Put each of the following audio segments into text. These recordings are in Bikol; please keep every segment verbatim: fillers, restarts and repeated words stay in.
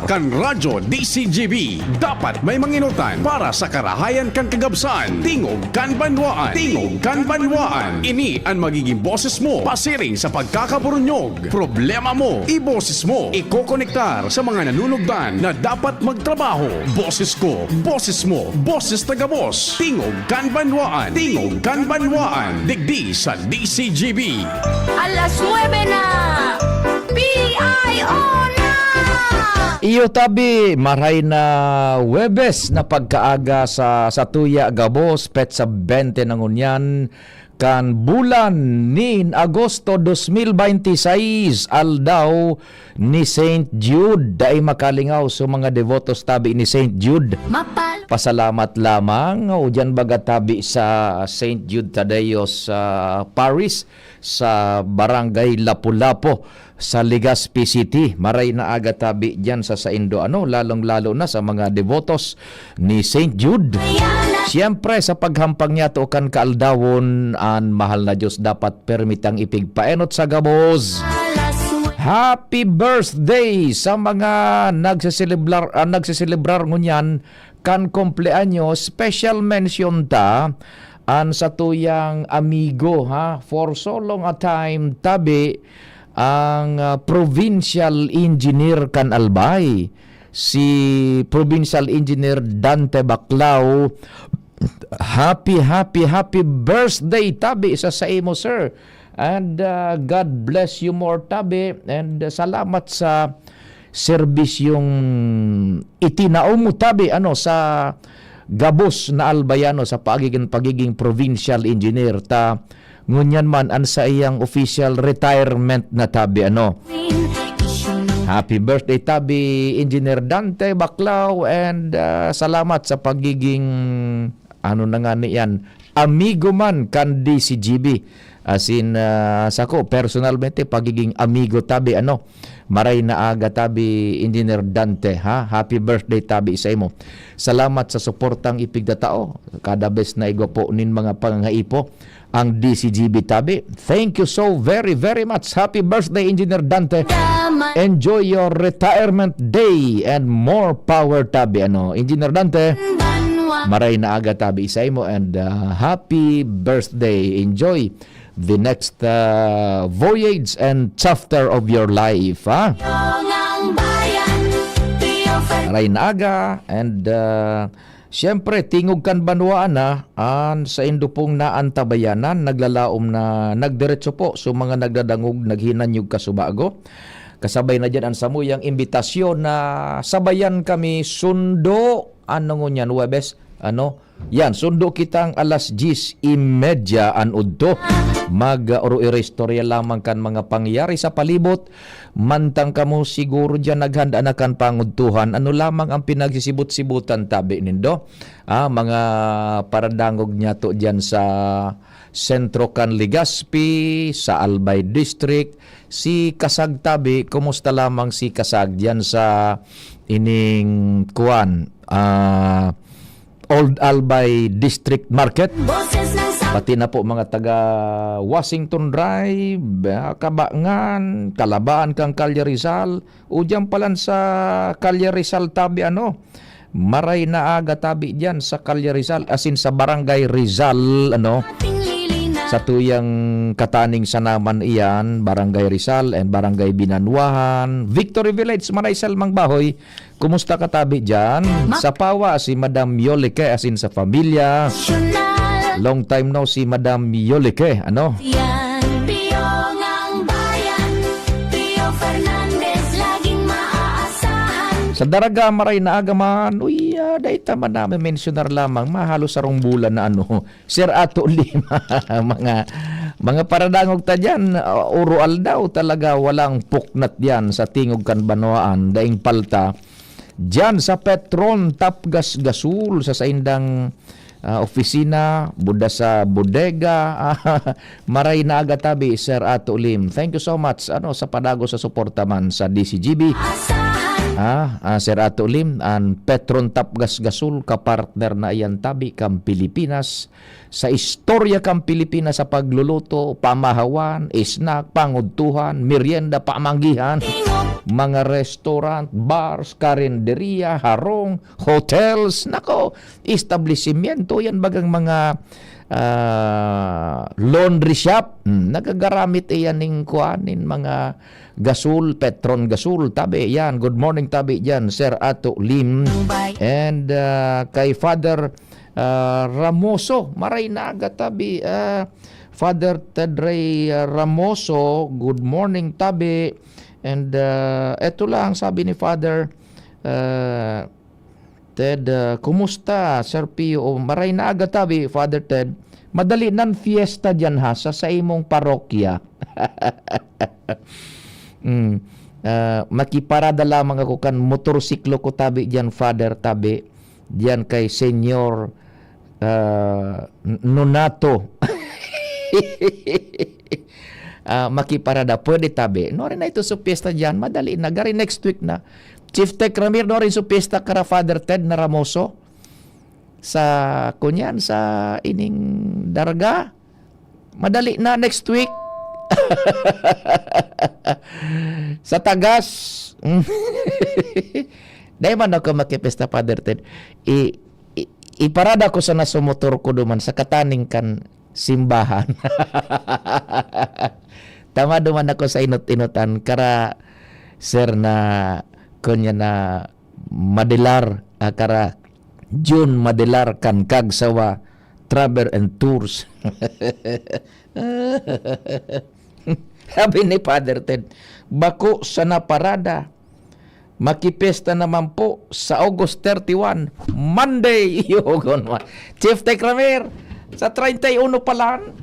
Kan Radyo D C G B, dapat may manginotan para sa karahayan kan kagabsan. Tingog kan banwaan. Tingog kan banwaan. Ini an magiging boses mo pasiring sa pagkakaburunyog. Problema mo, iboses mo. Ikokonektar sa mga nanunugdan na dapat magtrabaho. Boses ko, boses mo, boses ta gabos. Tingog kan banwaan. Tingog kan banwaan. Digdi sa D C G B. Alas nuebe na! P I O na! Iyo tabi, maray na Huwebes na pagkaaga sa, sa tuya gabos, petsa bente na ngunyan kan bulan nin Agosto dos mil bente y seis, aldaw ni Saint Jude. Dai makalingaw sa mga devotos tabi ni Saint Jude. Mapal- Pasalamat lamang o diyan baga tabi sa Saint Jude Tadeo sa Paris, sa Barangay Lapu-Lapu, sa Legazpi City. Maray na aga tabi diyan sa saindo, ano, lalong-lalo na sa mga devotos ni Saint Jude. Siyempre, sa paghampang niya to kan kaaldawon, an mahal na Diyos dapat permitang ipigpaenot sa gabos. Happy birthday sa mga nagseselebrar, ah, nagseselebrar ngunyan kan kumpleanyo. Special mention ta an satuyang amigo, ha, for so long a time, tabi, ang, ah, provincial engineer kan Albay, si Provincial Engineer Dante Baclao. Happy, happy, happy birthday, tabi, sa saimo, sir. And, ah, God bless you more, tabi. And, ah, salamat sa serbisyong itinao mo, tabi, ano, sa gabos na Albayano sa pagiging, pagiging provincial engineer. Ta, ngunyan man, an saiyang official retirement na, tabi, ano. Happy birthday, tabi, Engineer Dante Baclao, and, ah, salamat sa pagiging, ano na nga ni yan, amigo man kan D C G B. As in, ah, sako, personalmente, pagiging amigo tabi, ano, maray na aga tabi, Engineer Dante, ha? Happy birthday tabi sa imo. Salamat sa suportang ipigtatao. Kada bes na igwa po nin mga pangangaipo ang D C G B tabi. Thank you so very, very much. Happy birthday, Engineer Dante. Enjoy your retirement day and more power tabi, ano, Engineer Dante. Maray na aga tabi sa imo and, ah, happy birthday. Enjoy the next, ah, voyage and chapter of your life, ha? Maray na aga and, ah, siyempre, tingog kan banwaan na an saindo pong naantabayanan, naglalaom na nagdiretso po sa mga nagdadangog, naghinanyog kasubago. Kasabay na diyan an samuyang imbitasyon na sabayan kami sundo, ano ngunyan, Huwebes, ano? Yan, sundo kitang alas diyes y media an udto. Mag, uh, oro-iristorya lamang kan mga pangyayari sa palibot. Mantang kamo siguro diyan naghanda na kan pangudtuhan, ano lamang ang pinagsisibot-sibutan tabi nindo? Ah, mga paradangog niyato diyan sa sentro kan Legazpi, sa Albay District. Si Kasag tabi, kumusta lamang si Kasag diyan sa ining kuwan, ah, Old Albay District Market? Boses ng Sa- Pati na po mga taga Washington Drive, ah, Cabangan, Calabaan kang Calle Rizal, o diyan palan sa Calle Rizal tabi, ano, maray na aga tabi diyan sa Calle Rizal, as in sa Barangay Rizal, ano, sa tuyang kataning sanaman iyan, Barangay Rizal and Barangay Binanwahan, Victory Village, Manay Salmang Bahoy. Kumusta ka tabi diyan? Ma- Sa Pawa, si Madam Yolike, as in sa pamilya. Long time no si Madam Yolike, ano? Yan, Piyong ang Bayan, Pio Fernandez, laging maaasahan. Sa Daraga, maray na aga man. Uy, ah, dai ta man namin mensionar lamang. Mahalo sarong bulan na ano, Sir Ato Lima. Mga, mga paradangog ta diyan, ah, oro aldaw talaga, walang puknat diyan sa tingog kan banwaan, daing palta. Diyan sa Petron, Tapgas Gasol, sa saindang, ah, opisina, buda sa bodega. Maray na aga tabi, Sir Ato Lim. Thank you so much, ano, sa padago sa suporta man sa D C G B. Ah, Ah, Sir Ato Lim, an Petron Tapgas Gasol, kapartner na iyan tabi kan Pilipinas. Sa istorya kan Pilipinas sa pagluluto, pamahawan, snack, pangudtuhan, merienda, pamanggihan, mga restaurant, bars, karinderya, harong, hotels, nako, establishmento, yan bagang mga, ah, laundry shop. Hmm, nagagaramit iyan ning kuan, nin mga gasol, Petron gasol, tabi, yan. Good morning, tabi, dyan, Sir Ato Lim. And, ah, kay Father, ah, Ramoso, maray na aga, tabi, ah, Father Ted Ray, ah, Ramoso, good morning, tabi. And, ah, eto lang, sabi ni Father, ah, Ted, ah, kumusta, Sir Pio? O, maray na aga tabi, Father Ted. Madali nan fiesta diyan ha, sa, sa imong parokya. Mm. Ah, makiparada lamang ako kan motorsiklo ko tabi diyan, Father, tabi. Diyan kay Senyor, ah, N-, Nonato. Ah, makiparada. Pwede tabi. Nuarin na ito sa fiesta diyan. Madali na. Gari next week na. Chief Tech Ramir, nuarin sa fiesta kara Father Ted na Ramoso. Sa, kunyan, sa ining Daraga. Madali na next week. Sa Tagas. Dai man ako makipesta, Father Ted. I, i, iparada ko sana sa motor ko duman sa kataning kan simbahan. Tama duman ako sa inot-inotan. Kara, sir, na, kunya na, Madelar, ah, kara Jun Madelar kan Kagsawa Travel and Tours. Sabi ni Father Ted, "Bako sana parada. Makipesta naman po sa August thirty-one, Monday." Yugon man. Chief Tech Ramir, sa treinta y uno pa lang,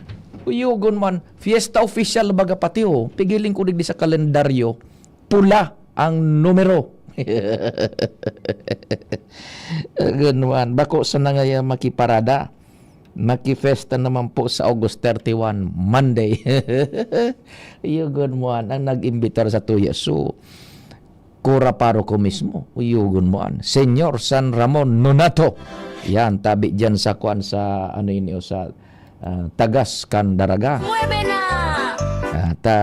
yugon man. Fiesta official baga pati, oh. Pigiling ko digdi sa kalendaryo. Pula ang numero. Ganwan. Bako sana ngaya makiparada. Makifesta naman po sa August thirty-one, Monday. Yugon man. Ang nag-imbitar sa tuya. So, Cura Paroko mismo. Yugon man. Senyor San Ramon Nonato. Yan, tabi dyan sa kwan sa, ano ini, o sa, ah, Tagas kan Daraga. Muebe na! Ah, ta,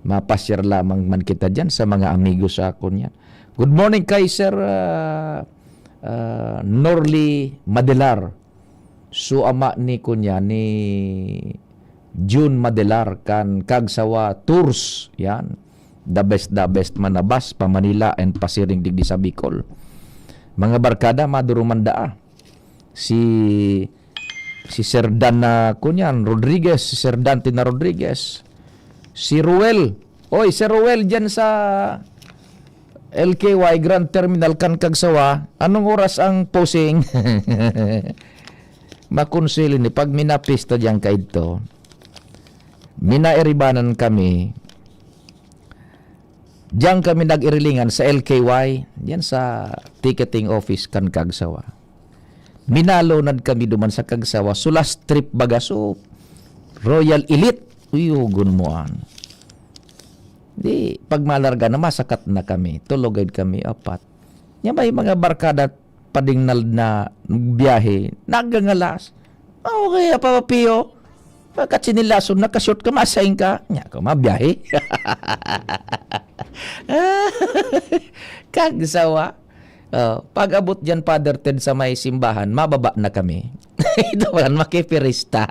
mapasyar lamang man kita dyan sa mga amigo sa akon yan. Good morning kay Sir, ah, ah, Norly Madelar. So, ama ni kunya ni June Madelar kan Kagsawa Tours. Yan. The best, the best manabas pa Manila and pasiring digdi sa Bicol. Mga barkada, maduruman daa. Si, si Sir Dan na kunyan, Rodriguez, si Sir Dante na Rodriguez. Si Ruel. Oy, Sir Ruel, dyan sa L K Y Grand Terminal kan Kagsawa. Anong oras ang posing? Makonsili ni pag minapista diyan kaidto. Minairibanan kami. Diyan kami nag-irilingan sa L K Y, diyan sa ticketing office kan Kagsawa. Minalonad kami duman sa Kagsawa, so last trip baga, so Royal Elite, uyugon mo an. Di, pag malarga na, masakat na kami, tulogay kami, apat. Nya may mga barkada, padingnal na biyahe, nagangalas. Ah, okay, Papa Pio. Pagkatsinilason, nakashort ka, masaing ka. Nya ka, mabiyahe. Kagsawa. Oh, pag-abot diyan, Father Ted, sa may simbahan, mababa na kami. Ito pala, makipirista.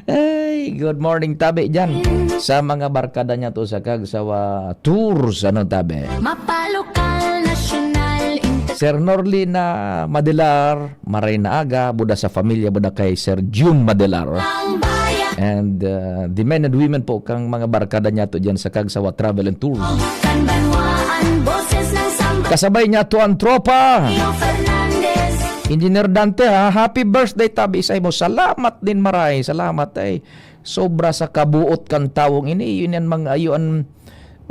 Ay, good morning, tabi, dyan. Sa mga barkada niya to sa Kagsawa Tours, ano, tabi? Mapalokal, nasyonal, inter- Sir Norly na Madelar, maray na aga, buda sa pamilya, buda kay Sir June Madelar. Ang bayan. And, uh, the men and women po, kang mga barkada niya to dyan sa Kagsawa Travel and Tours. Kan banwaan, boses ng samba. Kasabay niya to ang tropa. Rio Fernandez. Engineer Dante, ha? Happy birthday, tabi, sa imo. Salamat din, maray. Salamat, ay. Sobra sa kabuot kan tawong ini. Yun yan, mga, ayun,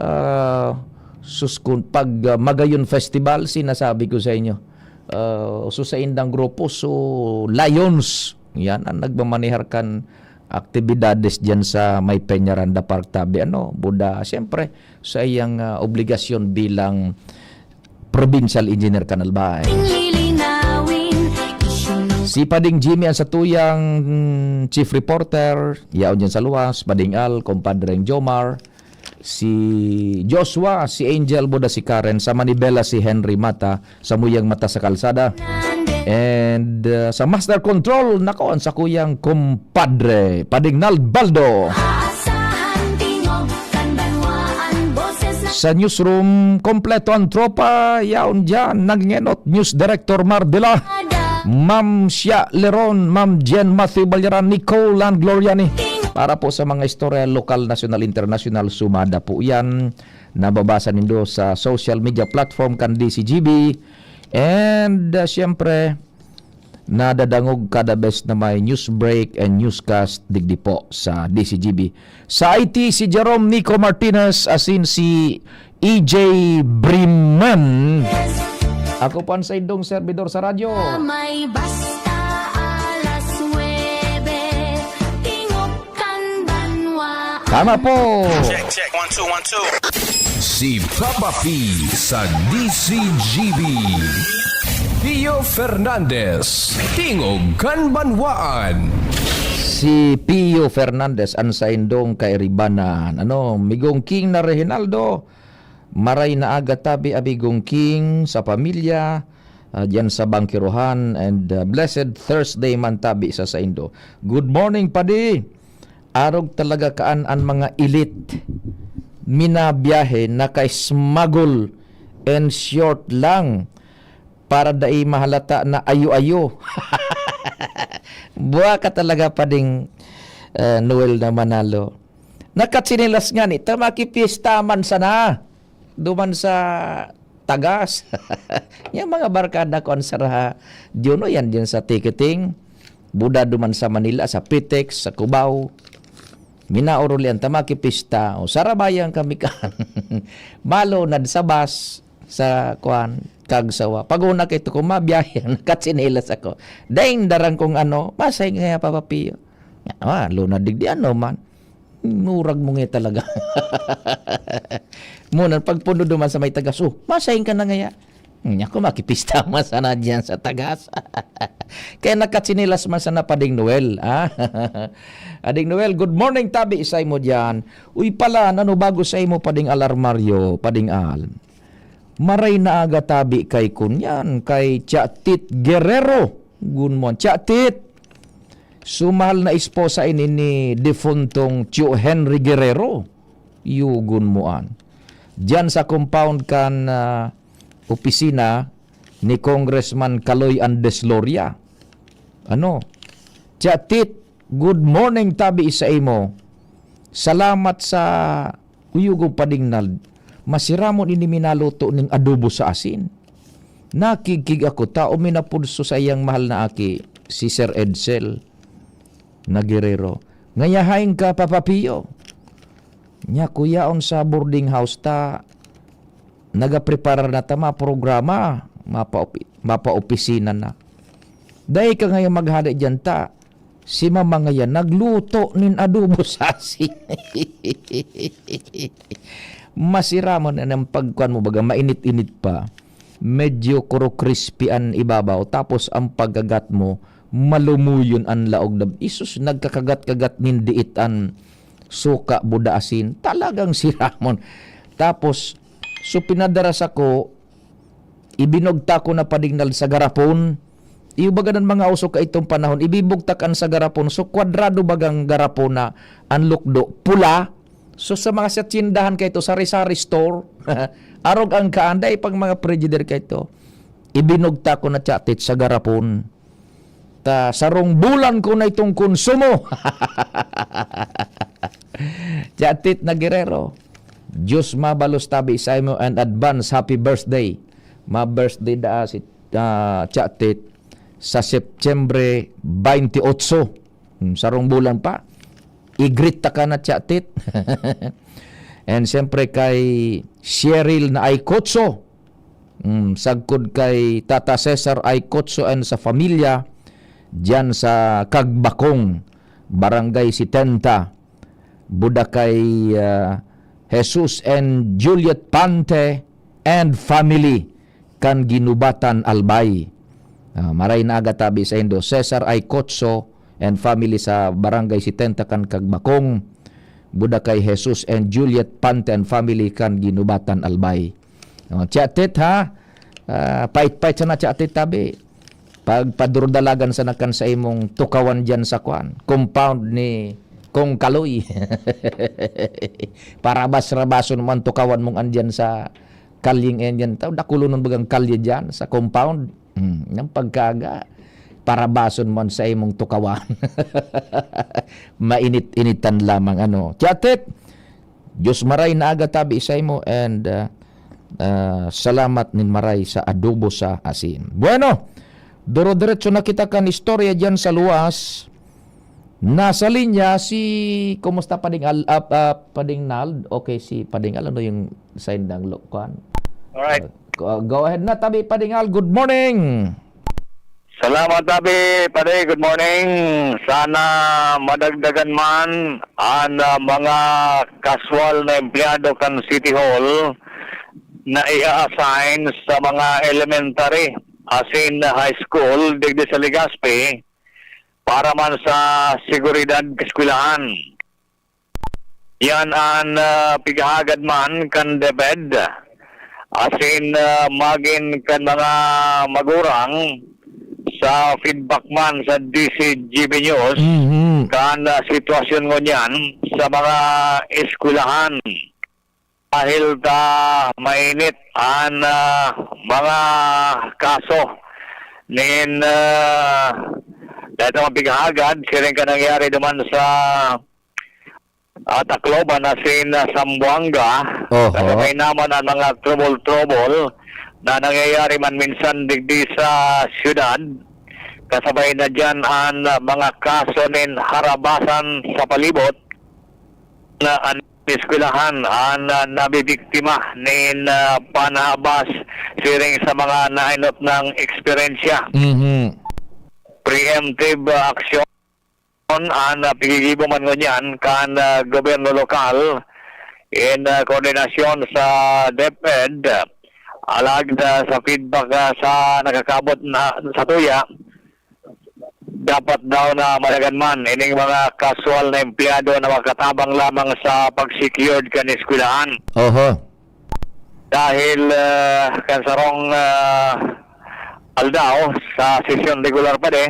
ah, sus, kun, pag, ah, Magayon Festival, sinasabi ko sa inyo. Ah, so, sa indang grupo, so, Lions. Yan, ang nagmamanehar kan aktibidades diyan sa may Peñaranda Park tabi, ano, buda, siyempre, sa iyang, ah, obligasyon bilang provincial engineer kan Albay. Linawin, isyu ng Si Pading Jimmy ang satuyang, mm, chief reporter, yaon diyan sa luwas, Pading Al, Compadreng Jomar, si Joshua, si Angel, buda si Karen, sa Manibela si Henry Mata, sa muyang mata sa kalsada. And, uh, sa master control, nako, ang sakuyang kumpadre, Pading Nalbaldo. Aasahan, tingog kan banwaan, boses na Sa newsroom, kompleto ang tropa, yaon diyan, nagngenot, News Director Mar Dela, Ma'am Shia Leron, Ma'am Jen Matthew Balyaran, Nicole and Gloriani. Para po sa mga istorya, lokal, nasyonal, internasyonal, sumada po yan. Nababasa nindo sa social media platform kan D C G B. And, uh, siyempre, nadadangog kada bes na may news break and newscast digdi po sa D C G B. Sa I T, si Jerome Nico Martinez, asin si E J Briman. Ako po ang saindong servidor sa radyo. May basta alas nuebe, tingog kan banwa. Tama po. Check, check, one, two, one, two. Si Papa P sa D C G B. Pio Fernandez, tingog kan banwaan. Si Pio Fernandez, ang saindong kairibanan. Ano, Migong King na Reginaldo, maray na aga tabi, Abigong King, sa pamilya, ah, diyan sa Bangkirohan, and, ah, blessed Thursday man tabi sa saindo. Good morning, Padi. Arog talaga kaan an mga elite. Minabiyahe, naka-smuggle, and short lang para dai mahalata na ayo-ayo. Buwa ka talaga, Pading, eh, Noel na Manalo. Nakatsinelas ngani ta, makipiyesta man sana duman sa Tagas. Yang mga barkada ko an saraha, diyon o yan, diyan sa ticketing. Buda duman sa Manila, sa Pitex, sa Cubao. Minaorolian ta, makipista. O, sarabayan kami kan. Malunad sa bus, sa kuan, kagsawa. Pag una kay to ko, mabiyahe, nakatsinelas ako. Daing darang kong ano, masay nga papapiyo. Ah, lunad digdi, ano man. Murag mo nga talaga. Muna, pagpuno duman sa may tagas, "Oh, masaing ka na ngaya." Nya ko, makipista man sana diyan sa tagas. Kaya nakatsinilas man sana, Pading Noel, ah. Ading Noel, good morning, tabi sa imo diyan. Uy pala, nano bago sa imo, Pading Alarmario, Pading Al? Maray na aga tabi kay kunyan, kay Chatit Guerrero. Gun mo, Chatit! Sumahal na esposa ini ni defuntong Tio Henry Guerrero. Yugon mo an. Diyan sa compound kan, ah, opisina ni Congressman Kaloy Andesloria. Ano? Chatit, good morning tabi sa imo. Salamat sa uyugo, Pading Nald. Masiramon ini minaluto ning adobo sa asin. Nakigkig ako, tao minapudso sa iyang mahal na aki, si Sir Edsel na Guerrero. Ngayahain ka, Papa Pio. Nya, kuyaon sa boarding house ta, nagapreparar na ta mga programa, mapa-opi-, mapa-opisina na. Dai ka ngayon maghali diyan ta. Si Mama ngayon, nagluto nin adobo sa asin. Masiramon na ng pagkuan mo, baga mainit-init pa. Medyo kuro crispy an ibabaw, tapos ang pagkagat mo, malumuyon an laog na, isus, nagkakagat-kagat nin diit an suka, buda, asin. Talagang siramon. Tapos, so pinadaras ako, ibinugtak ko na, Pading Nald, sa garapon. Iyo baga nan mga uso kaitong panahon, ibibugtak an sa garapon. So, kwadrado bagang garapon na an lukdo, pula. So, sa mga sa tindahan kaito, sari-sari store, arog ang kaan, dai pang mga Frigidaire kaito. Ibinugtak ko na, Chatit, sa garapon. Ta, sarong bulan ko na itong konsumo. Chatit na Guerrero. Diyos mabalos tabi sa imo and advance happy birthday. Ma-birthday daa si, ah, Chatit sa Setyembre twenty-eight. Hmm, sarong bulan pa. I-greet ta ka na, Chatit. And siyempre kay Cheryl na Aykotso. Mm, sagkod kay Tata Cesar Aykotso and sa pamilya, diyan sa Kagbakong. Barangay Setenta, Buda kay, ah, Jesus and Juliet Pante and family kan Ginubatan, Albay. Ah, maray na aga tabi saindo, Cesar Aicotso and family sa Barangay Setenta kan Kagbakong. Buda kay Jesus and Juliet Pante and family kan Ginubatan, Albay. Oh, Tia Tet, ha? Ah, pait-pait sana, Tia Tet, tabi. Pagpadurdalagan sana kan sa imong tukawan diyan sa kwan, compound ni Kong Kaloy. Parabas-rabason mo an tukawan mong andiyan sa kalyeng yan diyan. Tao, dakulonon bagang kalye diyan sa compound. Hmm, nang pagkaga, parabason mo an sa imong tukawan. Mainit-initan lamang, ano. Tia Tet, Diyos maray na aga tabi saimo and, ah, ah, salamat nin maray sa adobo sa asin. Bueno, duro-diretso na kita kan istorya diyan sa luwas. Nasa linya si, kumusta, Pading Al-, ah, ah, Pading Nald? Okay, si Pading Al, ano yung sign ng lo-, kwan? Alright. Uh, go, go ahead na, tabi, Pading Al. Good morning! Salamat, Abi. Pare, good morning. Sana madagdagan man an, ah, mga kaswal na empleyado kan City Hall na i-a-assign sa mga elementary asin high school digdi sa Legazpi para man sa seguridad kan eskwelahan. Yan an, ah, pighahagad man kan DepEd, asin, ah, magin kan mga magurang sa feedback man sa D C G B News Mhm. kan, ah, sitwasyon ngunyan sa mga eskwelahan. Dahil ta mainit an, ah, mga kaso nin, ah, dahil sa mga pighahagad, siring ka nangyari duman sa ah, Tacloban asin, ah, Zamboanga. Oho. Kasabay naman ang mga trouble-trouble na nangyayari man minsan digdi sa siyudad. Kasabay na diyan an, ah, mga kaso nin harabasan sa palibot na an eskwelahan an, ah, nabibiktima nin, ah, panhabas siring sa mga nainot nang eksperyensya. Mhm. Preemptive, ah, action an, ah, pigigibo man ngunyan kan, ah, gobyerno lokal in, ah, koordinasyon sa DepEd. Alagad, ah, sa feedback, ah, sa nakakabot na sa tuya, dapat daw na malagan man ining mga kaswal na empleyado na makatabang lamang sa pag-secured kan eskwelahan. Oho. Dahil, ah, kan sarong, ah, aldaw, sa sesyon regular pa di,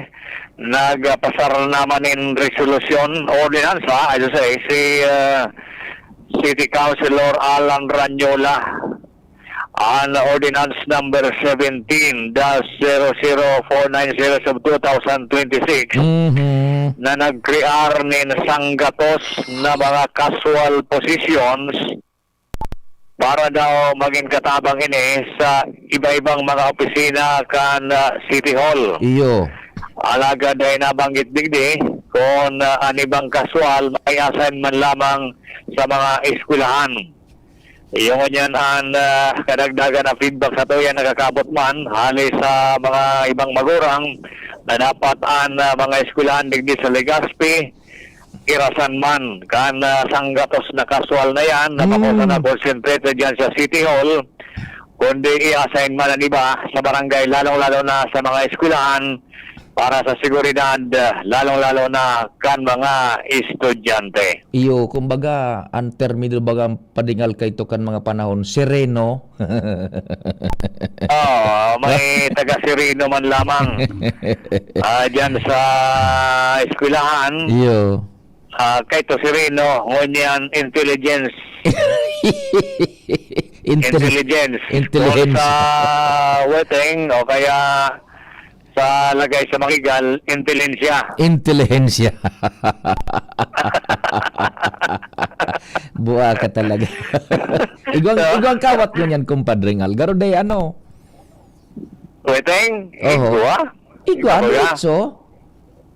nagpasar naman nin resolusyon o ordinansa, I should say, si, ah, City Councilor Alan Ranyola. An Ordinance Number seventeen dash zero zero four nine zero of two thousand twenty-six Mhm. na nagkrear nin sanggatos na mga casual positions para daw magin katabang ini sa iba-ibang mga opisina kan, ah, City Hall. Iyo. Alagad ay nabanggit digdi kun, ah, an ibang kaswal may assign man lamang sa mga eskwelahan. Iyo ngunyan an, ah, kadagdagan na feedback sa tuya nakakabot man hali sa mga ibang magurang na dapat an, ah, mga eskwelahan digdi sa Legazpi irasan man kan, ah, sanggatos na kaswal na yan na bako Mm. sana concentrated dyan sa City Hall, kundi i-assign man ang iba sa barangay, lalong-lalo na sa mga eskwelahan para sa seguridad, ah, lalong-lalo na kan mga estudyante. Iyo, kumbaga, ang termino baga ang padingal kaito kan mga panahon, sereno. Oo, may taga-sereno man lamang. Ah, dyan sa eskwelahan, Iyo. ah, kaito sereno, ngunyan intelligence. Intel-, Intelligence. intelihensya. Kung sa weteng o kaya sa lagay sa Makigal, intelihensya. Intelihensya. Bua ka talaga. Igwang, So, igwang kawat ngunyan, kumpadre Ngal. Garo day, ano? Weteng, Oho. igwa? Igwa, Igwa ba? diretso.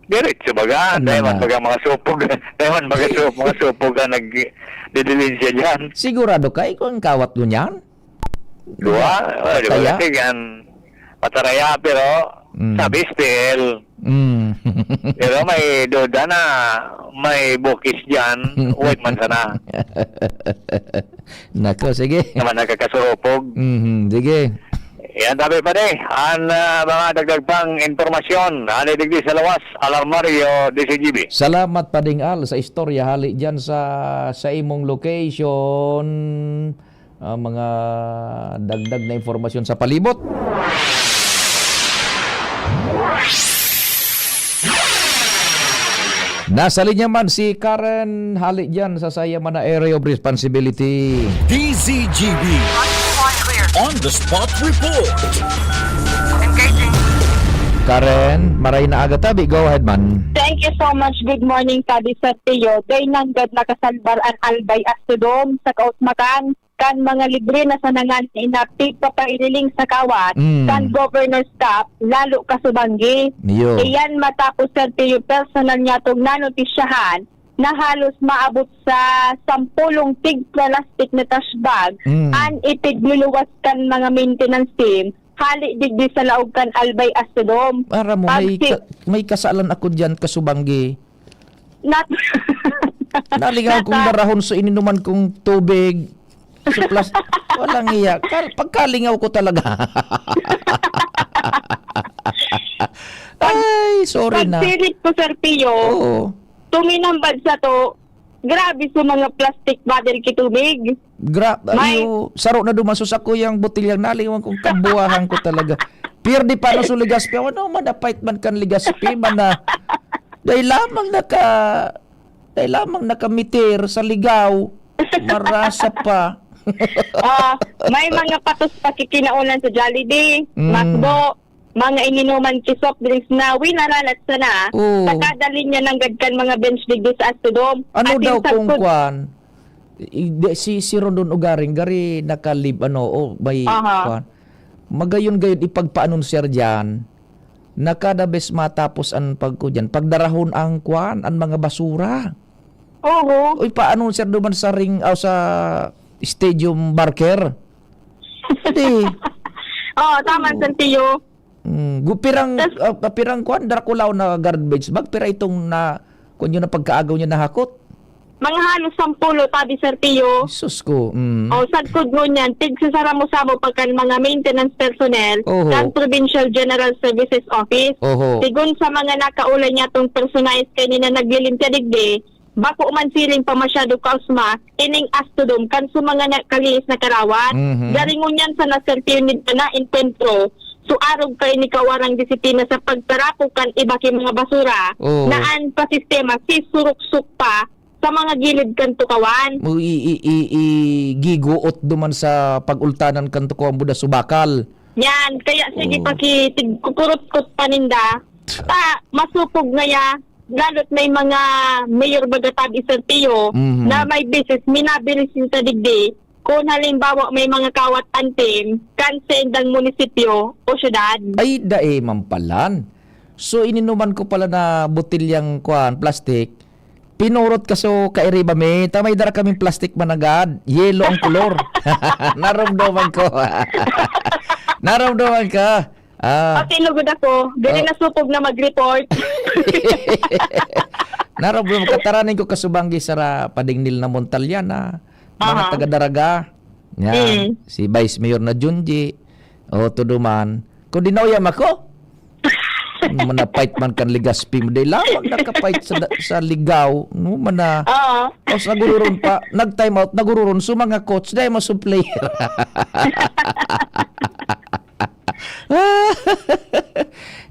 Diretso baga? Ano Dahil man na? baga mga supog. Dahil man baga su-, mga supog ang nagdidilinsya dyan. Sigurado ka, igwang kawat ngunyan? Igwa? Oh, di ba? Kaya? Kasi yan, pataraya, pero Mm. sabi, S T L. Mm. Pero may duda na may bukis dyan, wait man sana. Nako, sige. Naman nagkakasuropog. Mhm, sige. Yan, tabi pa di. Ang, ah, mga dagdag pang impormasyon, hali digdi sa lawas, Alarmario, D C G B. Salamat, Pading Al, sa istorya. Hali dyan sa, sa imong location. Ah, mga dagdag na impormasyon sa palibot. Nasa linya man si Karen, hali dyan sa saya man na area of responsibility. D Z G B. On the spot report. Karen, maray na aga tabi. Go ahead man. Thank you so much. Good morning, Tabi Sir Teo. Day nanggad nakasalbar ang Albay Astrodome sa Kausmakan kan mga libre na sanangan na inapig papairiling sa kawat Mm. kan Governor's Cup, lalo ka subanggi. Iyo. Iyan matapos, Sir Teo, personal niya itong nanotisyahan na halos maabot sa sampulong tig plastic na trash bag Mm. an ipigluluwas kan mga maintenance team hali digdi sa laog kan Albay Astrodome. Aram mo, may Pagsi- ka-, may kasalan ako diyan, kasubanggi. Nat- Nalingaw kong Nasa- darahon sa ininuman kong tubig. Sa plas-, walang iya. Kal-, pagkalingaw ko talaga. Ay, sorry na. Pagsilip ko, Sir Pio, Oo. tuminambad sa to, grabe sa mga plastic bottle ki tubig. Gra-, May iyo, saro na duman. Sus, ako yang botilyang nalingawan kong kabuahan ko talaga. Pierde pa no sa Legazpi. Ano man, napait man kan Legazpi, man na. Dahil lamang naka, dahil lamang nakamitir sa ligaw, marasa pa. Ah, may mga patos pa kikinaonan sa Jollibee, Mm. McDo, mga ininuman ki soft drinks na winaralat sana Oo. sa kada linya nanggad kan mga bench digdi sa Astrodome. Ano Asin daw kung sagkod kwan? I-, di, si, si Rondon Ugaring, gari nakalib, ano, o may Aha. kwan. Magayon-gayon ipagpa-anunsiyar diyan na kada bes matapos an pagko diyan, pagdarahon ang kwan, ang mga basura. Oo. Uy, pa-anunsiyar duman sa ring, aw, sa Stadium Barker. Hindi. Oo, tama, Oo. Santiyo. Mm, gu-, pirang, Tas ah, ah, pirang kwan, Draculaw na garbage bag, pira itong na, kung yun ang pagkaagaw niya nahakot? Mga halos sampulo, tabi, Sir Pio. Sus ko, mm. O, sagkod ngunyan, tig sa saramo-samo pa kan mga maintenance personnel Oho. kan Provincial General Services Office. Oho. Sigon sa mga nakaulay niya tong personahe kaini na naglilimpya digdi, bako man siring pa masyado kausma ining Astrodome kan sa mga na-, kalihis na karawat. Mhm. Gari ngunyan sa nasertiyon nila na enkwentro, so arog kaini kawarang disiplina sa pagtarapo kan iba ki mga basura Oo. na an pasistema si suruksok pa sa mga gilid kan tukawan. Mo i-, i-, i-, i-, giguot duman sa pag-ultanan kan tukawan buda subakal. Yan, kaya sige Oo. pakitig-, kukurutkot pa ninda. Ta, masupog ngaya, lalo't may mga mayor baga tabi, Sir Pio, Mhm. na may beses minabiris sinda digdi. Kung halimbawa may mga kawat antim, kan sa indang munisipyo o syudad. Ay, dai man palan. So, ininuman ko pala na botilyang, kuwan, plastic, pinurot ka so kairiba mi. Ta may dara kaming plastic managad. Yellow ang kolor. Narumduman ko. Narumduman ka. Ah. Pati lugod ako, diri Oh. nasupog na mag-report. Narumduman ka. Taranin ko kasubanggi sara padingnil na Montalyan, ah. Mga Aha. taga-Daraga. Yan. Mm. Si Vice Mayor na Junji. O, tuduman. Kung di nauyam ako, manapait man kan Legazpi mo. Di lamang nakapait sa da-, sa ligaw. No, mana. Oo. Tapos nagururon pa. Nag-time out, nagururon. So, mga coach, dahil mas player.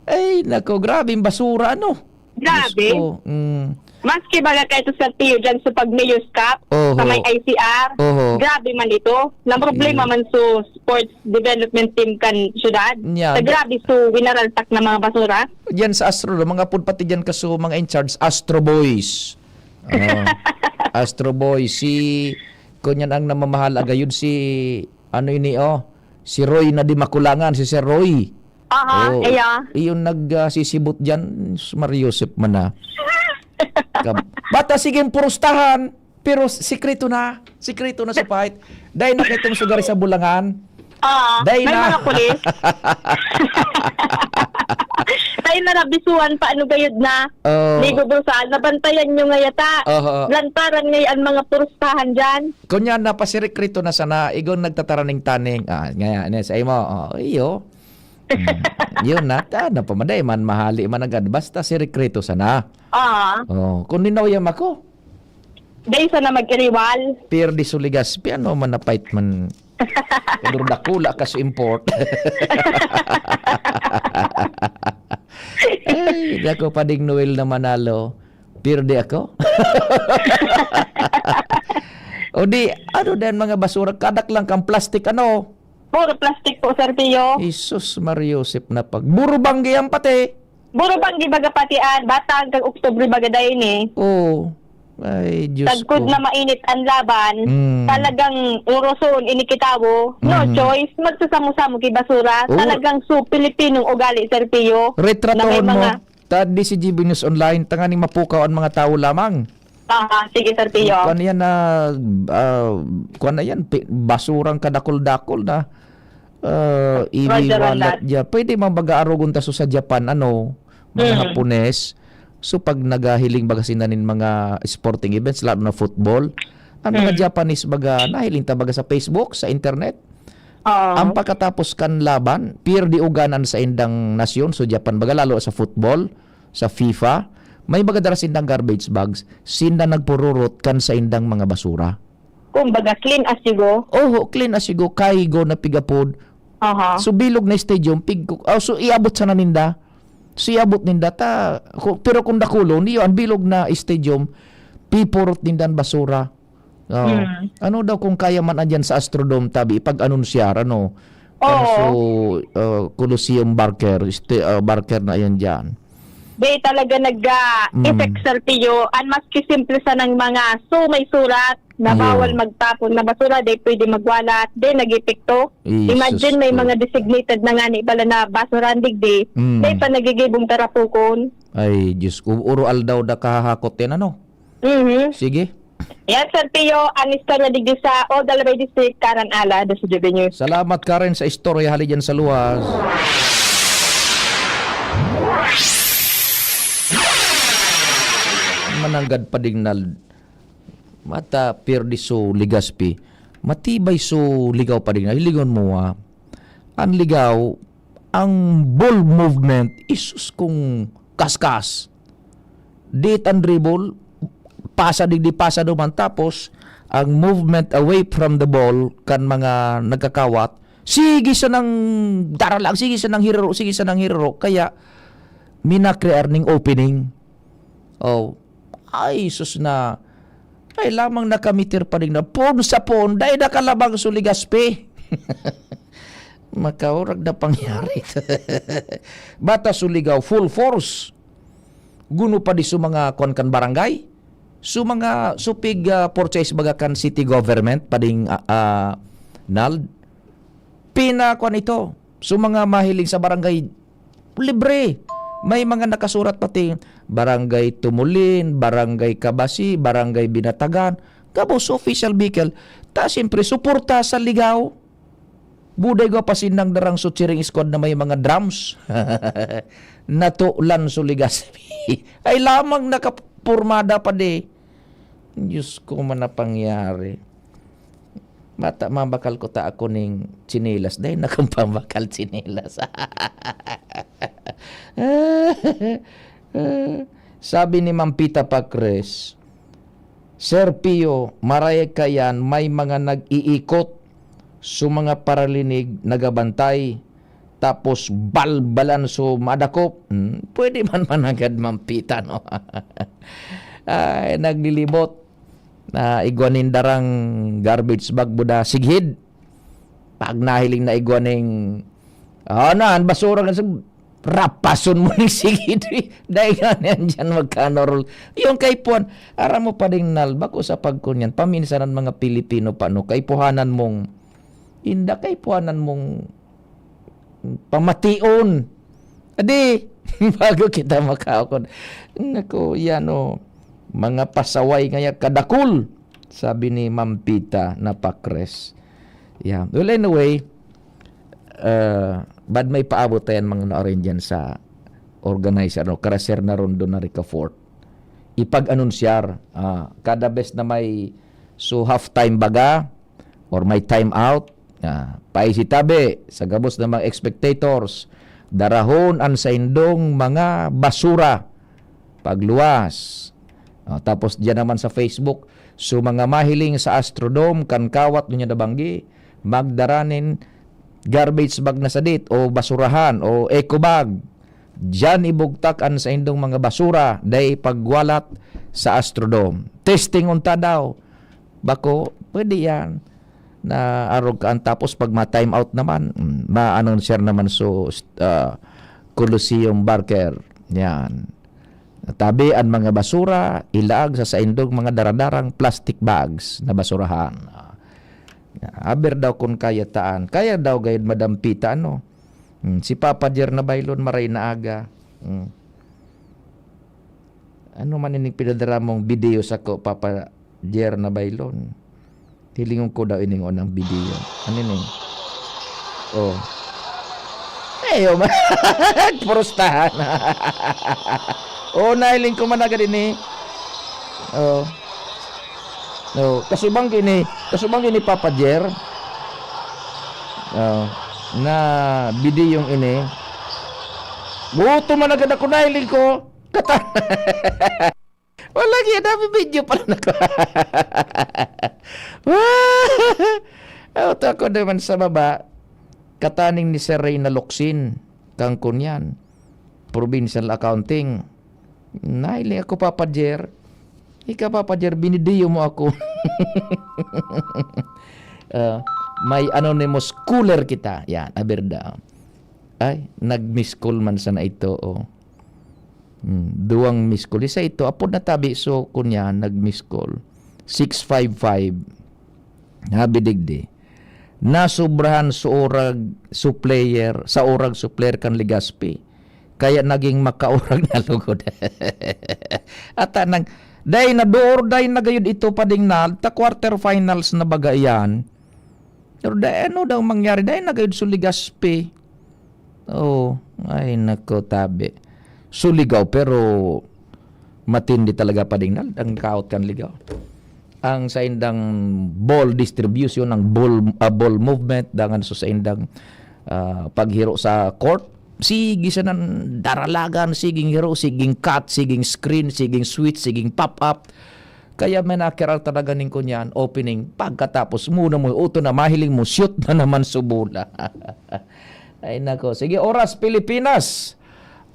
Ay, nako, grabing basura, ano? Grabe. Diyos ko, mm. Maski baga kayo sa Tiyo dyan sa pag-Mayor's Cup, Oho. sa may I C R, Oho. grabe man ito. Nang problema Ayun. man sa sports development team kan syudad. Nya, Sa da- grabe sa winaraltak na mga basura. Diyan sa Astro, mga pud pati diyan kaso mga in charge, Astro Boys. Oh, Astro Boys, si, kunyan ang namamahal agayod si, ano ini, oh, si Roy na di makulangan, si Sir Roy. Aha, Oo. iya. Iyon nag, ah, sisibot diyan, Mario Joseph man na. Kab-, bata, sige, purustahan, pero sikreto na. Sikreto na sa pahit. Dahil nakita mo sugar sa bulangan. Ah, Dahil may na. mga pulis. May Ay, narabisuan pa, ano gayud na? Oh. Ligo, Brusal, nabantayan nyo nga yata. Oho. Lantaran ngay ang mga purustahan dyan. Kunya, napasirekrito na sana, igon nagtataraning taning. Ah, ngaya, ne, sa imo. Oh, iyo. Hmm. Yun na, ta, napamaday man, mahali man agad. Basta sirekrito sana. Ah. Oh, kung ninawayam ako. Dahil sana mag-iriwal. Pierde su Legazpi, ano man, napait man. Kadurdakula ka sa import. Ay, dako pa ding Noel na manalo. Pierde ako. O di, ano din mga basura? Kadak lang kang plastic, ano? Puro plastic po, Sir Pio. Jesus, Mario Josep na pag-, Burubanggi yan pati. Burubanggi baga pati an, batang kang Oktubre baga dai ni. Oo. Ay, Diyos Tagkod ko. Na mainit an laban, Mm. talagang uroson ini kitawo, no Mhm. choice, magsasamo-samo ki basura. Oo. Talagang so Pilipinong ugali, Sir Pio, Retratohon na may mo. Mga Ta, di si G B News Online, tanganing mapukaw an mga tawo lamang. Ah, sige, Sir Pio. Kuwan yan na, ah, kuwan na yan, pi-, basurang kadakul-dakul na, ah, Roger on iwiwalat that. Dyan. Pwede man baga arogon ta so sa Japan, ano, mga Mm. Hapones. So, pag nagahiling baga sila nin mga sporting events, lalo na football, ang mga Mm. Japanese baga, nahiling ta baga sa Facebook, sa internet, Oo. Ang pagkatapos kan laban, pierde ugan an saindang nasyon, so Japan baga, lalo sa football, sa FIFA, may baga dara sindang garbage bags, sinda nagpururot kan saindang mga basura. Kumbaga, clean as you go. Oho, clean as you go, kaigo na pigapod. Aha. So, bilog na stadium, pig-, oh, so iabot sana ninda. So, iabot ninda, ta, ku-, pero kung dakulon, iyo, ang bilog na stadium, pipurot ninda ang basura. Oo. Mm. Ano daw kung kaya man andyan sa Astrodome, tabi, ipag-anunsyar, ano? Oo. Kan so, uh, Coliseum Barker, este, uh, Barker na yan dyan. Di talaga nag, ah, Mm. effect, Sir Pio. Ang maski simple sa ng mga so may surat na Iyo. bawal magtapon na basura, di pwede magwalat, di nag-epekto. Ay, Imagine, sus may ko. mga designated na nga ni pala na basurahan digdi, Mm. di pa nagigibong tarapukon. Ay, Diyos ko. Uro aldaw da kahahakot yan, ano? Mhm. Sige. Yan, Sir Pio, ang istorya digdi sa Old Albay District, Karen Ala, The C G B News. Salamat, Karen, sa istorya hali dyan sa luwas. Mananggad pa ding nal-, mata, pierde so Legazpi. Matibay so ligaw pa ding nal-, hilingon mo, ah. Ang ligaw, ang ball movement, isus kung kaskas. Di tan dribble, pasa digdi, pasa duman. Tapos, ang movement away from the ball kan mga nagkakawat, sige sanang daralag, sige sanang hiraro, sige sanang hiraro. Kaya, minakrear ning opening. Oh, ay, sus na. Ay, lamang nakamitir pa rin na, pon sa pon, dai nakalabang so Legazpi. Makaurag na pangyari. Bata so ligaw, full force. Guno pa di so mga kwan kan barangay. So mga supig, ah, purchase baga kan city government, pading, ah, ah, nald. Pina, kwan ito. So mga mahiling sa barangay, libre. May mga nakasurat pati, Barangay Tumulin, Barangay Kabasi, Barangay Binatagan. Gabos, official vehicle. Ta, siyempre, suporta sa ligaw. Buday gwa pa sinang darang so cheering squad na may mga drums. Natulan so Legazpi. Ay lamang nakapurmada pa di. Diyos ko, man na pangyari. Mata, mabakal ko ta ako ning tsinelas. Dahil na kung pambakal tsinelas. Sabi ni Ma'am Pita Pacres, "Sir Pio, maray ka yan, may mga nag-iikot sa mga paralinig, nagabantay, tapos balbalan so madakop." Hmm, pwede man managad, Ma'am Pita, no? Ay, naglilibot. Na igwa nin darang garbage bag, buda, sighid. Pag nahiling na igwa ning, ah, na, ang basura nga sa, rapason mo ning sighid. Dahil nga niyan dyan magkanorol. Yung kaipuhan, aram mo pa ding nalbak o sa pagkunyan, paminsan ang mga Pilipino pa, no, kaipuhanan mong, inda, kaipuhanan mong pamation. Adi, bago kita makaokon. Naku, yan o. Mga pasaway ngaya kadakul, sabi ni Ma'am Pita na Pacres. Yeah. Well, anyway, uh, bad may paabot tayan mga na-orange dyan sa organize, ano, Caraserna, Rondo, Naricafort. Ipag-anunsyar, ah, kada bes na may, so, half time baga, or may time out, ah, paisi tabi sa gabos na mga spectators, darahon an saindong mga basura pagluwas. Ah, tapos diyan naman sa Facebook, so, mga mahiling sa Astrodome, kan kawat dunya nabanggi, magdara nin garbage bag na sadit o basurahan o eco bag. Diyan ibugtak an saindong mga basura, dai pagwalat sa Astrodome. Testing unta daw. Bako, pwede yan. Na arog ka, tapos pag ma-time out naman, mm, ma-announcer naman so, ah, Coliseum Barker. Yan. Tabi an mga basura, ilaag sa saindong mga daradarang plastic bags na basurahan. Ah, aber daw kun kaya taan. Kaya daw gayud, Madam Pita, ano? Hmm, si Papa Jer na baylon, maray na aga. Hmm. Ano man ining pinadara mong video sako, Papa Jer na baylon? Hilingon ko daw ining unang video. Ano ni? Oh. Ay, oh, ma-, purustahan. Oh, nahiling ko man agad ini. Oh. Oh, kasubang ini, kasubang ini, Papa Jer. Oh, na video ini. Buto man agad ako, nahiling ko. Kata-, wala, kaya dami video pala na ko. Wow! Auto ako naman sa baba. Kataning ni Sir Reyna Locsin, kang kunyan. Provincial Accounting. Nahiling ako, Papa Jer. Ika, Papa Jer, binidiyo mo ako. Ah, may anonymous caller kita. Yan, aberda. Ay, nag-miss call man sana ito, oh. Hmm, duwang miss call. Isa ito, apod na tabi, so, kunya, nag-miss call. Six five five. Habi digdi. Nasobrahan sa orag supplier, sa orag supplier kan Legazpi. Kaya naging makaorag na lugod. At nang, dai na, do or die na gayud ito, Pading Nal, ta quarter finals na baga iyan. Pero dai, ano daw mangyari? Dai na gayud sa Legazpi. Oh, ay nako, tabi. Suligaw, pero matindi talaga, Pading Nal, ang kaot kan ligaw. Ang saindang ball distribution, ang ball, ah, ball movement, dangan sa saindang, ah, paghiro sa court, sige siya nan daralagan, siging hiro, siging cut, siging screen, siging switch, siging pop-up. Kaya may nakirang talaga ning kunyan, opening. Pagkatapos, muna mo, uto na, mahiling mo, shoot na naman sa bola. Ay, nako. Sige, oras, Pilipinas.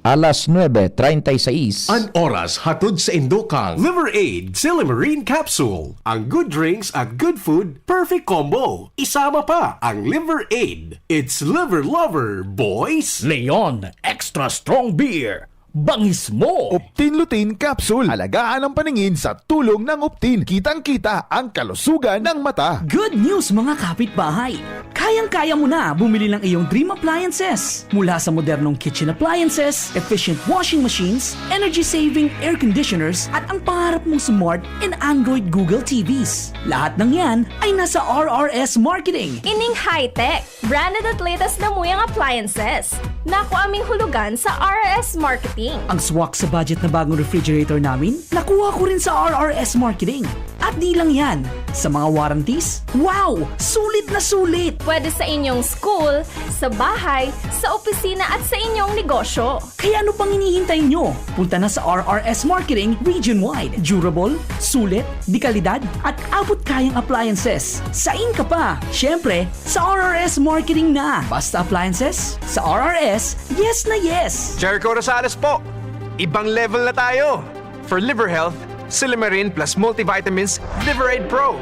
Alas nuebe treinta y seis. An oras hatod saindo kan Liver Aid Silymarin Capsule. Ang good drinks at good food, perfect combo. Isama pa ang Liver Aid. It's Liver Lover, boys! Leon Extra Strong Beer. Bangis mo! Optin Lutein Capsule. Alagaan ang paningin sa tulong ng Optin. Kitang-kita ang kalusugan ng mata. Good news, mga kapitbahay! Kayang-kaya mo na bumili ng iyong dream appliances. Mula sa modernong kitchen appliances, efficient washing machines, energy-saving air conditioners, at ang pangarap mong smart and Android Google T Vs. Lahat ng yan ay nasa R R S Marketing. Ining high-tech, branded at latest na muyang appliances. Nakuha ming hulugan sa R R S Marketing. Ang swak sa budget na bagong refrigerator namin, nakuha ko rin sa R R S Marketing. At di lang yan, sa mga warranties, wow! Sulit na sulit! Pwede sa inyong school, sa bahay, sa opisina at sa inyong negosyo. Kaya ano pang hinihintay nyo? Punta na sa R R S Marketing region-wide. Durable, sulit, de kalidad, at abot kayang appliances. Sain ka pa? Siyempre, sa R R S Marketing na. Basta appliances, sa R R S, yes na yes! Jericho Rosales po! Ibang level na tayo! For liver health, Silymarin plus multivitamins, Liver Aid Pro.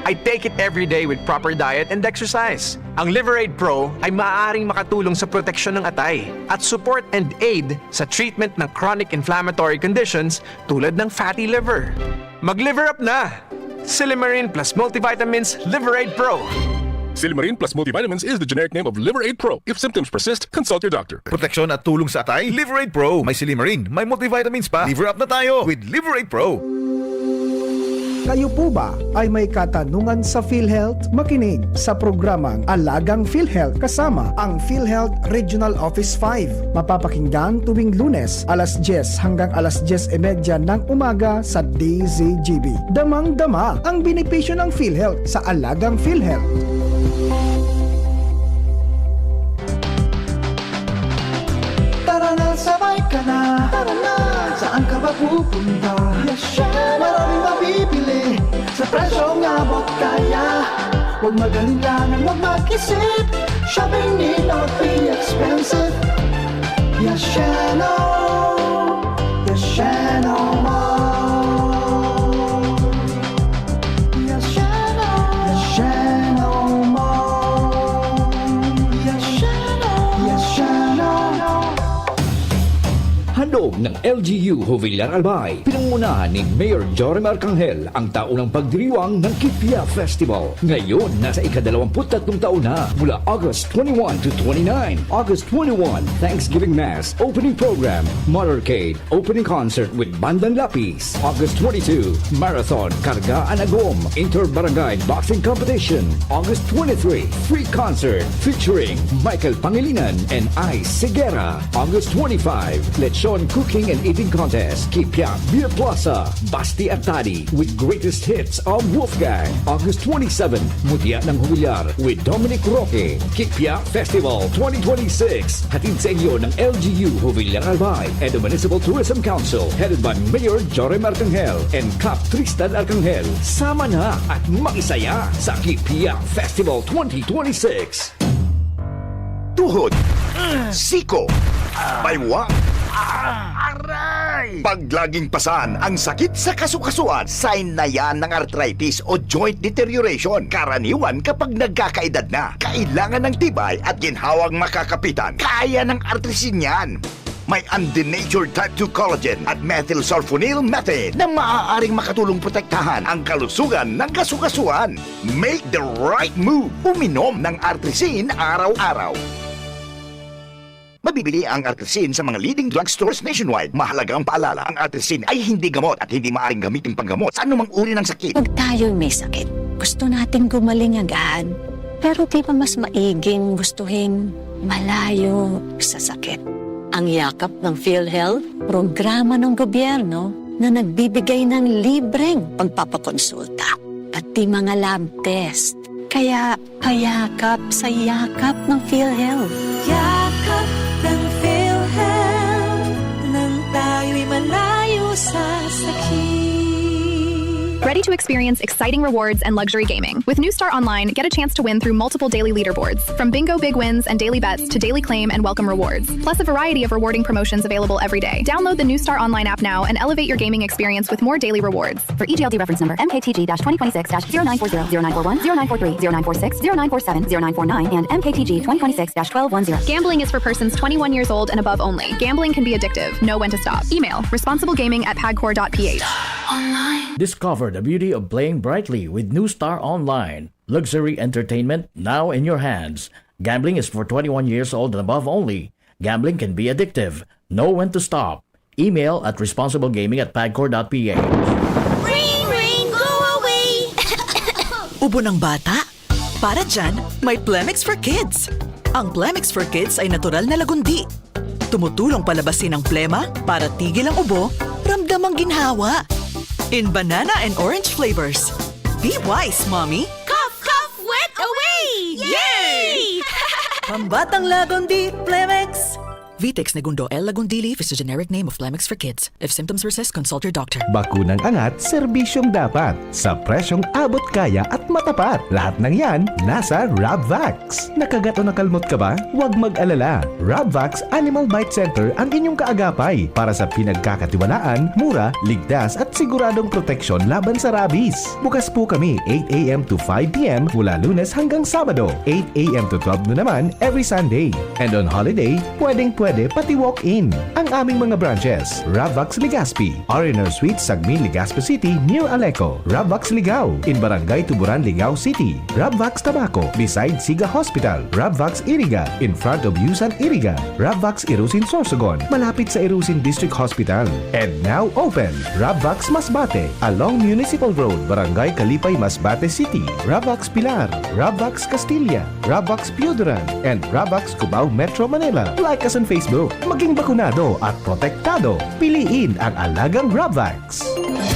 I take it every day with proper diet and exercise. Ang Liver Aid Pro ay maaaring makatulong sa proteksyon ng atay at support and aid sa treatment ng chronic inflammatory conditions tulad ng fatty liver. Mag-liver up na! Silymarin plus multivitamins, Liver Aid Pro. Silymarin plus multivitamins is the generic name of Liver Aid Pro. If symptoms persist, consult your doctor. Proteksyon at tulong sa atay, Liver Aid Pro. May silymarin, may multivitamins pa. Liver up na tayo with Liver Aid Pro. Kayo po ba ay may katanungan sa PhilHealth? Makinig sa programang Alagang PhilHealth kasama ang PhilHealth Regional Office five. Mapapakinggan tuwing Lunes, alas dyes hanggang alas dyes y media ng umaga sa D Z G B. Damang-dama ang benepisyo ng PhilHealth sa Alagang PhilHealth. Tara na, sabay ka na. Tara na. Saan ka ba pupunta? Yes, syempre. Maraming mabibili sa presyong abot kaya. Huwag mag-alinlangan, huwag mag-isip. Shopping need not be expensive. Yes, Sheno. Yes, Sheno Mall. Yes, Sheno. Yes, Sheno Mall. Yes, Sheno. Yes, Sheno. Handog ng L G U Jovellar Albay, pinangunahan ni Mayor Jorim Arcangel, ang taunang pagdiriwang ng Kipia Festival. Ngayon, nasa ikadalawamput tatlong taon na, mula August twenty-one to twenty-nine. August twenty-one, Thanksgiving Mass, opening program, motorcade, opening concert with Bandang Lapis. August twenty-two, Marathon, Karga an Agom, Inter-Barangay Boxing Competition. August twenty-three, free concert featuring Michael Pangilinan and Ice Segura. August twenty-five, Lechon Cooking and Eating Contest, Kipia Beer Plaza, Basti Artadi with greatest hits of Wolfgang. August twenty-seven, Mutya ng Jovellar with Dominic Roque. Kipia Festival twenty twenty-six, hatid sa inyo ng L G U Jovellar Albay and the Municipal Tourism Council, headed by Mayor Jorim Arcangel and Kap Tristan Arcangel. Sama na at makisaya sa Kipia Festival twenty twenty-six. Tuhod, siko, baywa, aray! Pag laging pasan ang sakit sa kasukasuan, sign na yan ng arthritis o joint deterioration. Karaniwan kapag nagkakaedad na, kailangan ng tibay at ginhawang makakapitan. Kaya ng Artrisin yan. May undenatured type two collagen at methylsulfonyl methane na maaaring makatulong protektahan ang kalusugan ng kasukasuan. Make the right move. Uminom ng Artrisin araw-araw. Mabibili ang Artrisin sa mga leading drugstores nationwide. Mahalagang paalala, ang Artrisin ay hindi gamot at hindi maaaring gamitin panggamot sa anumang uri ng sakit. Pag tayo'y may sakit, gusto nating gumaling agad. Pero di ba mas maiging gustuhin malayo sa sakit? Ang yakap ng PhilHealth, programa ng gobyerno na nagbibigay ng libreng pagpapakonsulta, pati mga lab test. Kaya payakap sa yakap ng PhilHealth. Yakap ng PhilHealth, nang tayo'y malayo sa sakit. Ready to experience exciting rewards and luxury gaming? With New Star Online, get a chance to win through multiple daily leaderboards, from bingo big wins and daily bets to daily claim and welcome rewards, plus a variety of rewarding promotions available every day. Download the New Star Online app now and elevate your gaming experience with more daily rewards. For E G L D reference number M K T G dash twenty twenty-six dash zero nine four zero, zero nine four one, zero nine four three, zero nine four six, zero nine four seven, zero nine four nine, and M K T G twenty twenty-six dash twelve one zero. Gambling is for persons twenty-one years old and above only. Gambling can be addictive. Know when to stop. Email responsiblegaming at pagcor dot P H. Discover the beauty of playing brightly with New Star Online. Luxury entertainment now in your hands. Gambling is for twenty-one years old and above only. Gambling can be addictive. Know when to stop. Email at responsiblegaming at pagcor dot P H. Ring, ring, go away! Ubo ng bata? Para dyan, may Plemex for Kids. Ang Plemex for Kids ay natural na lagundi. Tumutulong palabasin ang plema para tigil ang ubo, ramdam ang ginhawa. In banana and orange flavors. Be wise, mommy! Cough, cough, wet away! Yay! Pambatang Lagundi, Plemex! Vitex Negundo L. Lagundili, is the generic name of Plemex for kids. If symptoms persist, consult your doctor. Bakunang angat, serbisyong dapat, sa presyong abot kaya at matapat. Lahat ng yan, nasa Rabvax. Nakagat o nakalmot ka ba? Huwag mag-alala. Rabvax Animal Bite Center ang inyong kaagapay para sa pinagkakatiwalaan, mura, ligtas at siguradong proteksyon laban sa rabies. Bukas po kami eight a m to five p m mula Lunes hanggang Sabado, eight a m to twelve noon naman every Sunday. And on holiday, pwedeng Pwede pati walk-in. Ang aming mga branches, Ravvax Legazpi, R and R Suite, Sagmin, Legazpi City, near Aleco, Ravvax Ligao, in Barangay Tuburan, Ligao City, Ravvax Tabaco, beside Siga Hospital, Ravvax Iriga, in front of Yusan Iriga, Ravvax Irusin Sorsogon, malapit sa Irusin District Hospital, and now open, Ravvax Masbate, along Municipal Road, Barangay Kalipay, Masbate City, Ravvax Pilar, Ravvax Castilla, Ravvax Pioduran, and Ravvax Cubao, Metro Manila. Like us on Facebook. Maging bakunado at protektado. Piliin ang alagang Ravvax.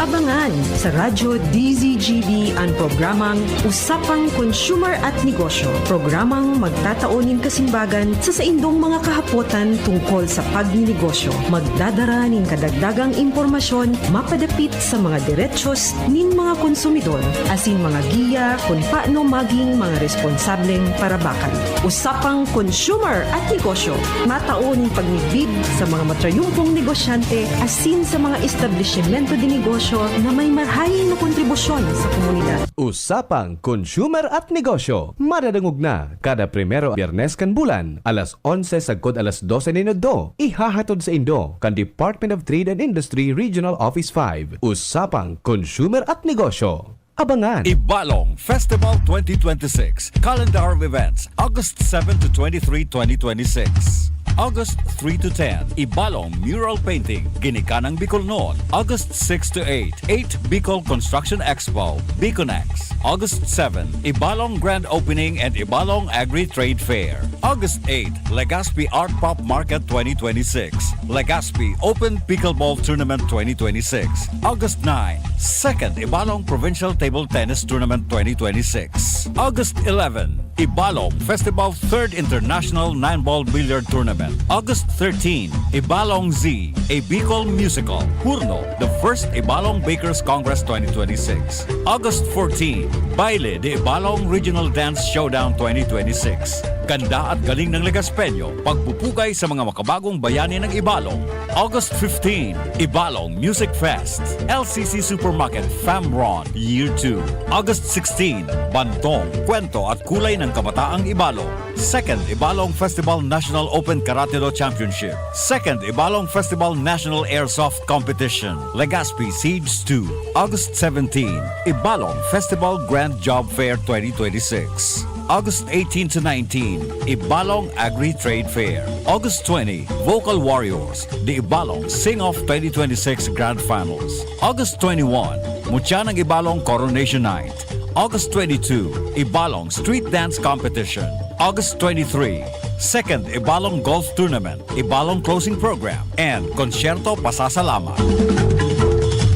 Abangan sa Radyo D Z G B ang programang Usapang Consumer at Negosyo. Programang magtatao nin kasimbagan sa saindong mga kahapotan tungkol sa pagninegosyo. Magdadara nin kadagdagang impormasyon mapadapit sa mga derechos nin mga konsumidor asin mga giya kun paano maging mga responsableng parabakan. Usapang Consumer at Negosyo, matao nin pagmidbid sa mga matrayumpong negosyante asin sa mga establisimento de negosyo na may marhay na kontribusyon sa komunidad. Usapang Consumer at Negosyo, madadangog na kada primero Biyernes kan bulan, alas onse sagkod alas dose nin udto, ihahatod saindo kan Department of Trade and Industry Regional Office five. Usapang Consumer at Negosyo. Abangan! Ibalong Festival twenty twenty-six, Calendar of Events, August seven to twenty-three, twenty twenty-six. August three to ten, Ibalong Mural Painting, Ginikanang Bicol Noon, August six to eight, eight Bicol Construction Expo, Biconex, August seven, Ibalong Grand Opening and Ibalong Agri-Trade Fair, August eight, Legazpi Art Pop Market twenty twenty-six, Legazpi Open Pickleball Tournament twenty twenty-six, August nine, Second Ibalong Provincial Table Tennis Tournament twenty twenty-six, August eleven, Ibalong Festival Third International Nine Ball Billiard Tournament, August thirteen, Ibalong Z, A Bicol Musical, Hurno, the First Ibalong Bakers Congress twenty twenty-six, August fourteen, Baile de Ibalong Regional Dance Showdown twenty twenty-six. Ganda at galing ng Legaspeño, pagpupugay sa mga makabagong bayani ng Ibalong. August fifteen, Ibalong Music Fest, L C C Supermarket, Famron, Year two. August sixteen, Bantong, Kwento at Kulay ng Kabataang Ibalong. Second Ibalong Festival National Open Karate Do Championship. Second Ibalong Festival National Airsoft Competition, Legazpi Siege two. August seventeen, Ibalong Festival Grand Job Fair twenty twenty-six. August eighteen to nineteen, Ibalong Agri-Trade Fair. August twenty, Vocal Warriors, the Ibalong Sing-Off twenty twenty-six Grand Finals. August twenty-one, Mutya ng Ibalong Coronation Night. August twenty-two, Ibalong Street Dance Competition. August twenty-three, Second Ibalong Golf Tournament, Ibalong Closing Program, and Konsyerto Pasasalamat.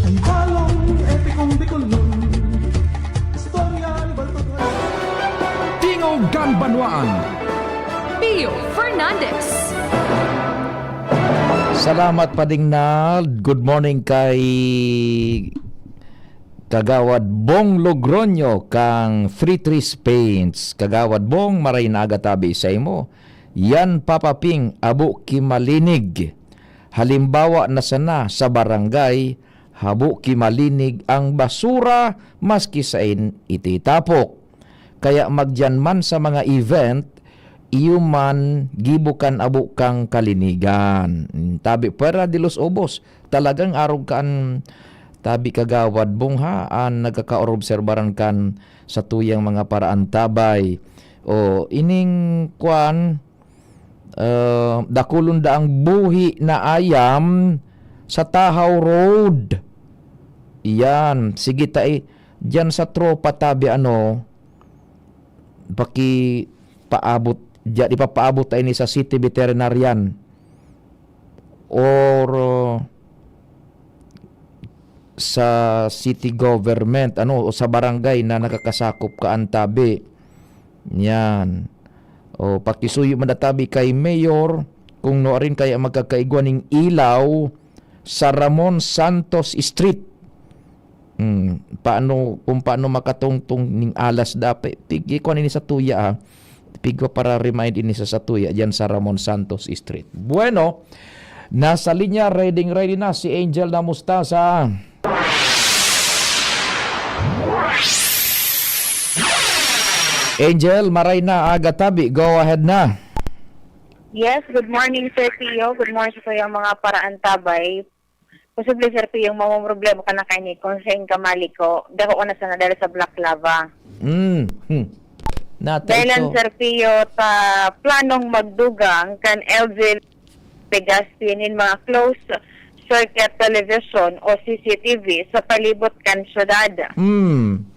Ang balong epikong Bicolnon, istorya ni Balbagay. Tingog kan Banwaan. Pio Fernandez. Salamat, Pading Nald. Good morning kay Kagawad Bong Logroño kang Three Trees Paints. Kagawad Bong, maray na aga tabi saimo. Yan, Papa Ping, abo ki malinig. Halimbawa na sana sa barangay, habo ki malinig ang basura maski sain itatapok. Kaya magdiyan man sa mga event, iyo man gibo kan abo kang kalinigan. Mm, tabi, pwera de los ubos. Talagang arog kan tabi, Kagawad Bong, ha, an nagkakaorobserbaran kan satuyang mga paraantabay. O, ining kwan, ah, dakulon daang buhi na ayam sa Tahaw Road. Iyan, sige ta, eh, diyan sa tropa tabi, ano, pakipaabot, diyan, ipapaabot ta ini sa city veterinarian or, uh, sa city government, ano, o sa barangay na nakakasakop kan tabi. Yan. O, pakisuyo man tabi kay Mayor kung nuarin kaya magkakaigwa ning ilaw sa Ramon Santos Street. Hmm, paano, kung paano makatungtong ning alas dapat? Pig-, ikuan ini sa tuya, ah. Pigwa para remind ini sa, sa tuya, diyan sa Ramon Santos Street. Bueno, nasa linya, ready, ready na si Angel na Mustasa. Angel, maray na, aga tabi. Go ahead na. Yes, good morning, Sir Pio. Good morning sa tuyang mga paraantabay. Posible, Sir Pio, yung mamang problema ka na kaini kung sa inkamali ko, dako ko na sana dahil sa black lava. Mm. Hmm. Natay Dahilan, ko. Sir Pio, ta planong magdugang kan L G Legazpi nin mga closed circuit television o C C T V sa palibot kan syudad. Mm.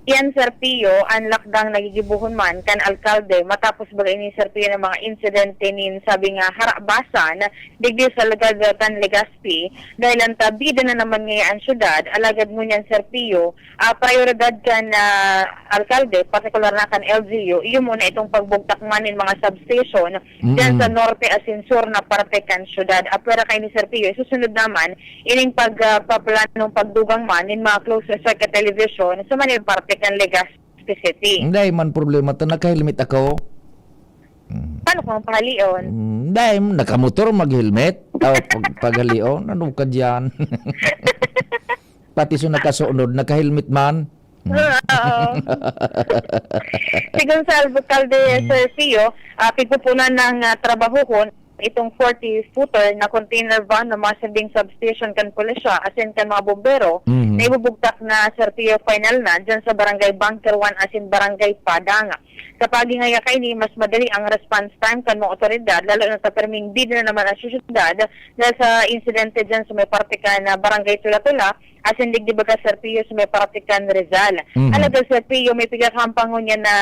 Yan, Sir Pio, ang lakdang nagigibuhon man kan alkalde matapos baga ini, Sir Pio, ng mga insidente nin sabi nga harabasan digdi sa lugar kan Legazpi, dahil ang tabida na naman ngayon ang syudad, alagad ngunyan, Sir Pio, ah, prioridad kan ah, alkalde, partikular na kan L G U, iyo muna itong pagbugtak man nin mga substation dyan sa Mm. norte asin sur na parte kan syudad. Apwera kaini, Sir Pio, isusunod naman ining pag ah, paplanong pagdugang man nin mga closed circuit television sa maning parte kan Legazpi City. Hindi man problema to. Naka-helmet ako. Mm. Paano kung pahalion? Mm, Hindi, nakamotor mag-helmet. Oh, pag, paghalion, ano ka dyan? Pati sa nakasunod, naka-helmet man. Mm. Oo. Sigon sa alkalde, Sir Pio, ah, pigpupunan ng ah, trabahohon itong forty-footer na container van ng mga sending substation kan pulisya asin kan mga bombero Mhm. na ibubugtak na, Sir Pio, final na dyan sa Barangay Bunker one asin Barangay Padang. Sa pagi ngaya kaini, mas madali ang response time kan mga otoridad, lalo na sa perming bida na naman ang syudad dahil sa insidente dyan sa may parte kan Barangay Tula-Tula, asin digdi baga, Sir Pio, sa may parte kan Rizal. Mhm. Alagad, Sir Pio, may pigkakampangon niya na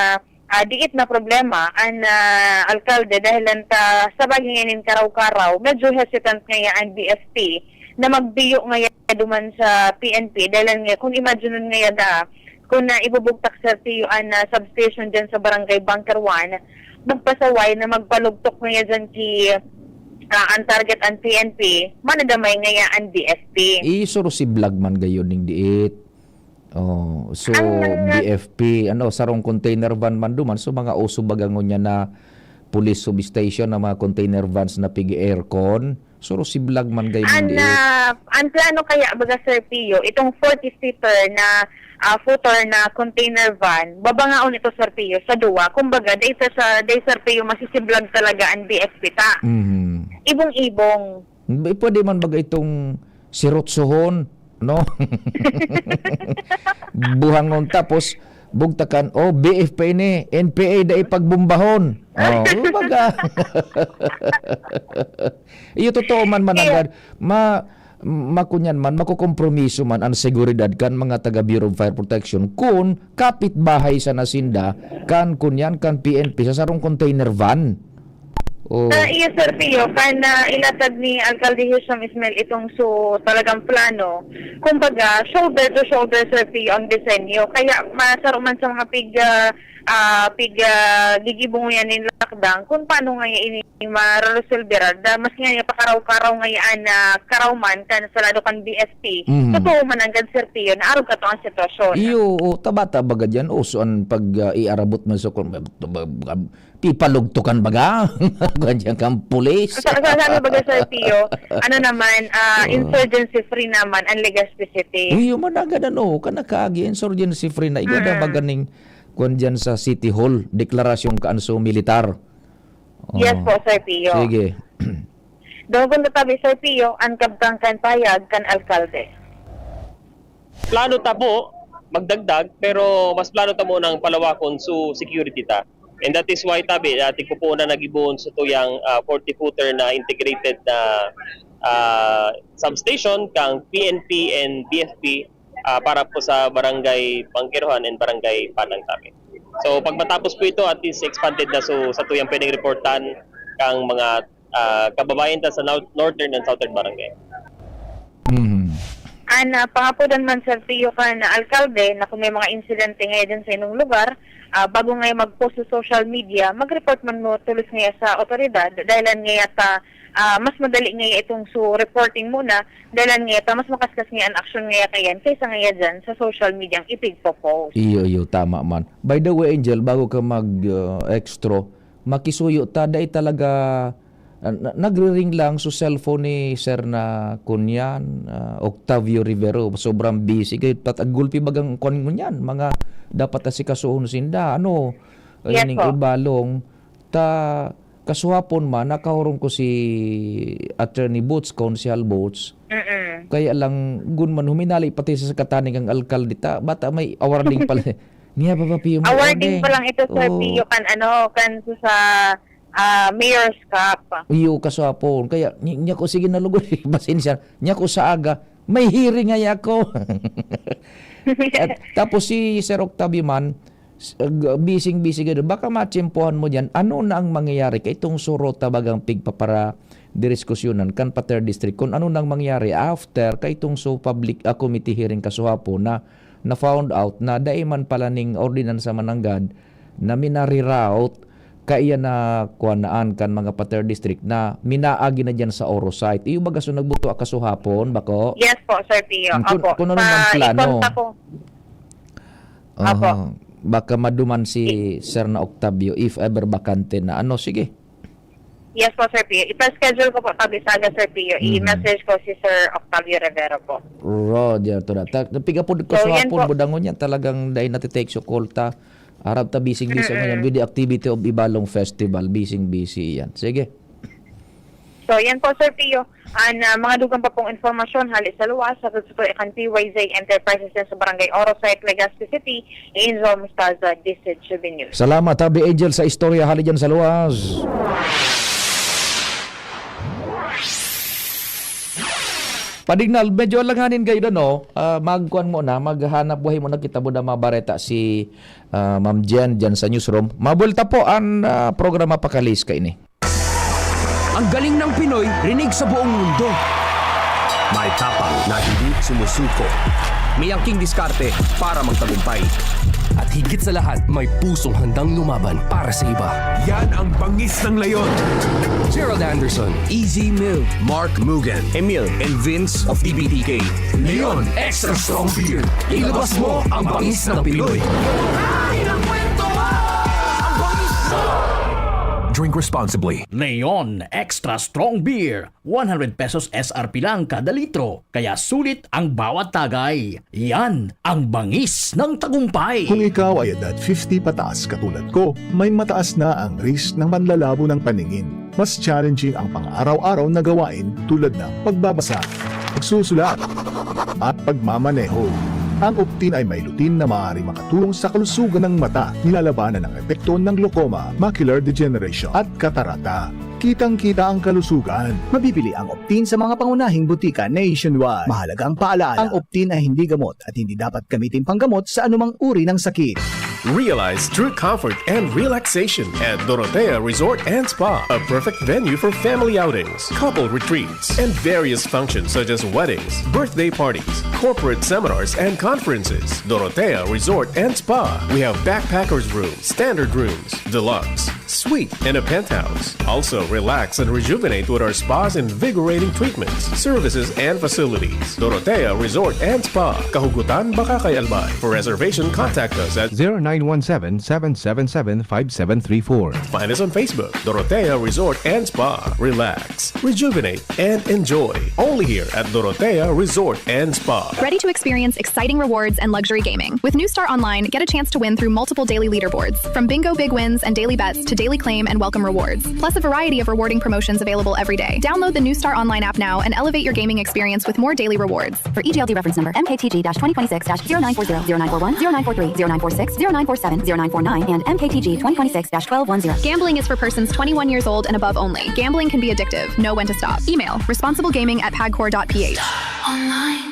ah, diit na problema an ah, alkalde dahil lang ta, sa bagay ngayon karaw-karaw, medyo hesitant ngayon ang B F P na magbiyo ngayon duman sa P N P dahil lang ngayon, kung imagine ngayon da, kung na ibubugtak, Sir Pio, an ah, substation dyan sa Barangay Bunker one, magpasaway na magpalugtok ngayon dyan ki ah, ang target ang P N P, manadamay ngayon ang B F P. Isuro si vlog man gayon ning diit. Oh, so Ang mga B F P, ano, sarong container van man duman, so mga uso baga ngunyan na police substation na mga container vans na pig-aircon. Suro si vlog man gayon An ning diit. ah, ang plano kaya, baga, Sir Pio, itong forty-seater na ah, footer na container van, babangaon ito, Sir Pio, sa duwa. Kumbaga, dahil sa, sa dahil, Sir Pio, masisiblag talaga ang B F P ta. Mhm. Ibong-ibong. Pwede man baga itong sirotsohon, no? Buhangon tapos bugtakan, oh, B F P ini, N P A dai pagbombahon. Oh, baga. Iyo, totoo man, managad. Ma, makunyan man, makukompromiso man ang seguridad kan mga taga Bureau of Fire Protection kun kapitbahay sana sinda kan kunyan, kan P N P sa sarong container van. Oh. Ah, iyo, Sir Pio, kan ah, ilatag ni Alcalde Hisham Ismail itong so talagang plano. Kumbaga, shoulder to shoulder, Sir Pio, ang disenyo. Kaya masaro man sa mga pig, ah, ah, pig, ah, gigibong yan nin lakdang kung paano nga ini mareresolbera. Da, mas nga niya pakaraw-karaw nga yan na karaw man kan sa lado kan B S P. Mhm. Totoo man ang Sir Pio na arog ka to ang sitwasyon. Iyo, o, tabata baga dyan, uso ang pag ah, iarabot man sa kon-, pipalugtukan baga? Kuwan dyan kang pulis. Sa, sa, sabi baga, Sir Pio, ano naman, ah, Oo. insurgency free naman ang Legazpi City. Uy, yung managad ano, kanakagi, insurgency free na. Igwa na Mm. baga ning, kuwan dyan sa City Hall, deklarasyon ka anso militar. Oh. Yes po, Sir Pio. Sige. Dogon tatabi, Sir Pio, ang kabtang kan payag kan alkalde. Plano ta po magdagdag, pero mas plano ta mo nang palawakon so security ta. And that is why tabi, uh, tigpupunan nagibuon sa tuyang ah, forty-footer na integrated na ah, substation kang P N P and B F P ah, para po sa Barangay Bangkerohan and Barangay Padang tabi. So pag matapos po ito, at least expanded na so sa tuyang pwedeng reportan kang mga ah, kababayan ta sa North- Northern and Southern Barangay. Mhm. An ah, pangapodan man, Sir Pio, kan alkalde na kung may mga insidente ngayon dyan sa inyong lugar, ah, bago ngayon mag-post sa social media, mag-report man mo tulos ngayon sa otoridad, dahil ngayon ta, ah, mas madali ngayon itong so reporting muna, dahil ngayon ta, mas makaskas ngayon ang aksyon ngayon kayan kaysa ngayon dyan sa social media ang ipigpo-post. Iyo, iyo, tama man. By the way, Angel, bago ka mag-extra, makisuyo ta, dai talaga, ah, na- nagre-ring lang so cellphone ni Sir na kunyan, ah, Octavio Rivero. Sobrang busy kayo. Tatagulpi bagang kwan ngunyan. Mga dapat asikasuhon sinda. Ano, Yes ining po. ibalong, ta Kasuhapon man, nakahurong ko si Attorney Boots, Konsehal Boots. Mm-mm. Kaya lang, gun man, huminali pati sa sakataning ang alkalde ta. Bata may awarding pala. Niya, Papa Pio, may Awarding awarding. pa lang ito, Sir Oo. Pio, kan ano, kan sa, sa, ah, Mayor's Cup. Iyo, kasuhapon. Kaya, ny-, niya ko, sige na lugod, pasensya. Niya ko sa aga, may hearing nga ako. At, tapos si Sir Octavio man, s-, g-, busy-busy ka doon. Baka matiyempohan mo dyan, ano na ang mangyayari? Kay itong suro tabagang pigpapara-, didiskusyonan kan pa third district. Kung ano nang mangyayari after kay itong so public, ah, committee hearing kasuhapon na, na found out na dai man pala ning ordinansa mananggad na minareroute kaiyan na kuwanaan kan mga pa third district na minaagi na dyan sa Oro site. Iyo baga so nagbuto kasuhapon, bako? Yes po, Sir Pio. Mm, kun-, Opo. kun ano Sa nang plano? ikonta ko. Aha. Opo. Baka maduman si Sir na Octavio if ever bakante na. Ano, sige. Yes po, Sir Pio. Ipa-schedule ko po, tabi sa aga, Sir Pio. Mhm. I-message ko si Sir Octavio Rivera po. Roger, to that. Ta-, piga po So, yan kasuhapon, po. budangon yan. Talagang dahil natitake so call ta. Arab ta, busy-busy Mm-mm. ngayon with the activity of Ibalong Festival. Busy-busy yan. Sige. So, yan po, Sir Pio. An, ah, mga dugang pa pong informasyon, hali sa luwas, sa tutsuko kan P Y Z Enterprises yan sa Barangay Oro Site, Legazpi City, Angel Mostaza, District News. Salamat, Habi Angel, sa istorya hali dyan sa luwas. Padignal, medyo alanganin kayo na, no? Ah, magkuan mo na, maghanap buhay mo na kita mo na mabareta si, ah, Ma'am Jen dyan sa newsroom. Mabulta po ang, ah, programa Pakalis kaini. Ang galing ng Pinoy, rinig sa buong mundo. May tapang na hindi sumusuko. May angking diskarte para magtagumpay. At higit sa lahat, may pusong handang lumaban para sa iba. Yan ang bangis ng leon. Gerald Anderson, Easy Mill, Mark Mugen, Emil, and Vince of T B T K. Leon Extra Strong Beer. Ilabas mo ang bangis ng Pinoy. Drink responsibly. Leon Extra Strong Beer, one hundred pesos S R P lang kada litro, kaya sulit ang bawat tagay. Yan ang bangis ng tagumpay. Kung ikaw ay edad fifty pataas katulad ko, may mataas na ang risk ng panlalabo ng paningin. Mas challenging ang pang-araw-araw na gawain tulad ng pagbabasa, pagsusulat, at pagmamaneho. Ang Optin ay may lutein na maaaring makatulong sa kalusugan ng mata, nilalabanan ang epekto ng glaucoma, macular degeneration, at katarata. Kitang-kita ang kalusugan. Mabibili ang Optin sa mga pangunahing butika nationwide. Mahalagang paalala, ang Optin ay hindi gamot at hindi dapat gamitin panggamot sa anumang uri ng sakit. Realize true comfort and relaxation at Dorotea Resort and Spa, a perfect venue for family outings, couple retreats, and various functions such as weddings, birthday parties, corporate seminars, and conferences. Dorotea Resort and Spa. We have backpackers room, standard rooms, deluxe, suite, and a penthouse. Also, relax and rejuvenate with our spa's invigorating treatments, services, and facilities. Dorotea Resort and Spa, Kahugutan, Bacacay, Albay. For reservation, contact us at zero nine one seven, seven seven seven, five seven three four. Find us on Facebook, Dorotea Resort and Spa. Relax, rejuvenate, and enjoy. Only here at Dorotea Resort and Spa. Ready to experience exciting rewards and luxury gaming? With New Star Online, get a chance to win through multiple daily leaderboards, from bingo big wins and daily bets to daily claim and welcome rewards, plus a variety of rewarding promotions available every day. Download the New Star Online app now and elevate your gaming experience with more daily rewards. For E G L D reference number M K T G dash twenty twenty-six dash zero nine four zero, zero nine four one, zero nine four three, zero nine four six, zero nine four seven, zero nine four nine, and M K T G twenty twenty-six dash twelve one zero. Gambling is for persons twenty-one years old and above only. Gambling can be addictive. Know when to stop. Email responsiblegaming at pagcor dot p h.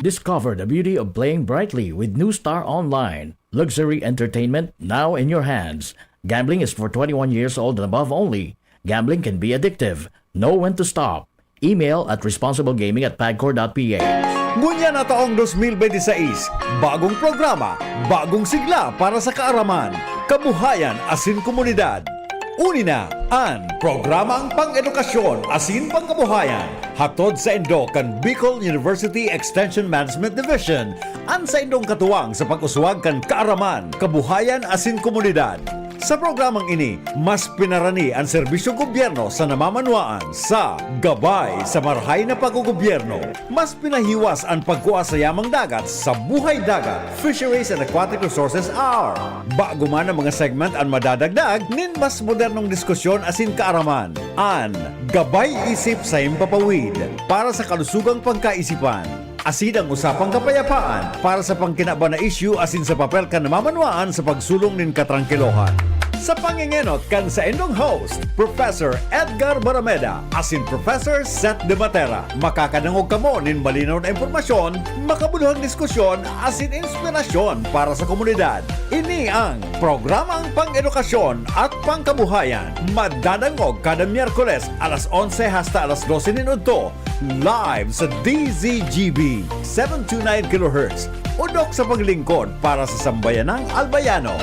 Discover the beauty of playing brightly with New Star Online. Luxury entertainment now in your hands. Gambling is for twenty-one years old and above only. Gambling can be addictive. Know when to stop. Email at responsiblegaming at pagcor dot p h. Ngunyan na taong dos mil benti sais, bagong programa, bagong sigla para sa kaaraman, kabuhayan asin komunidad. Uni na an programang pang-edukasyon asin pangkabuhayan, hatod saindo kan Bicol University Extension Management Division, an saindong katuwang sa pag-uswag kan kaaraman, kabuhayan asin komunidad. Sa programang ini, mas pinarani an serbisyong gobyerno sa namamanwaan sa Gabay sa Marahay na Paggogobyerno. Mas pinahiwas an pagkua sa yamang dagat sa Buhay Dagat, Fisheries and Aquatic Resources Hour. Bago man ang mga segment an madadagdag nin mas modernong diskusyon asin kaaraman. An Gabay Isip sa Himpapawid para sa kalusugang pagkaisipan. Asin ang Usapang Kapayapaan para sa pangkinaban na isyu asin sa papel kan namamanwaan sa pagsulong nin katrangkilohan. Sa pangengenot kan saindong host, Professor Edgar Barameda asin Professor Seth De Matera, makakadangog kamo nin malinaw na impormasyon, makabuluhang diskusyon asin inspirasyon para sa komunidad. Ini ang programang pang-edukasyon at pangkabuhayan. Madadangog kada Miyerkules alas onse hasta alas dose nin udto, live sa D Z G B, seven two nine kilohertz. Udok sa paglingkod para sa sambayanang Albayano.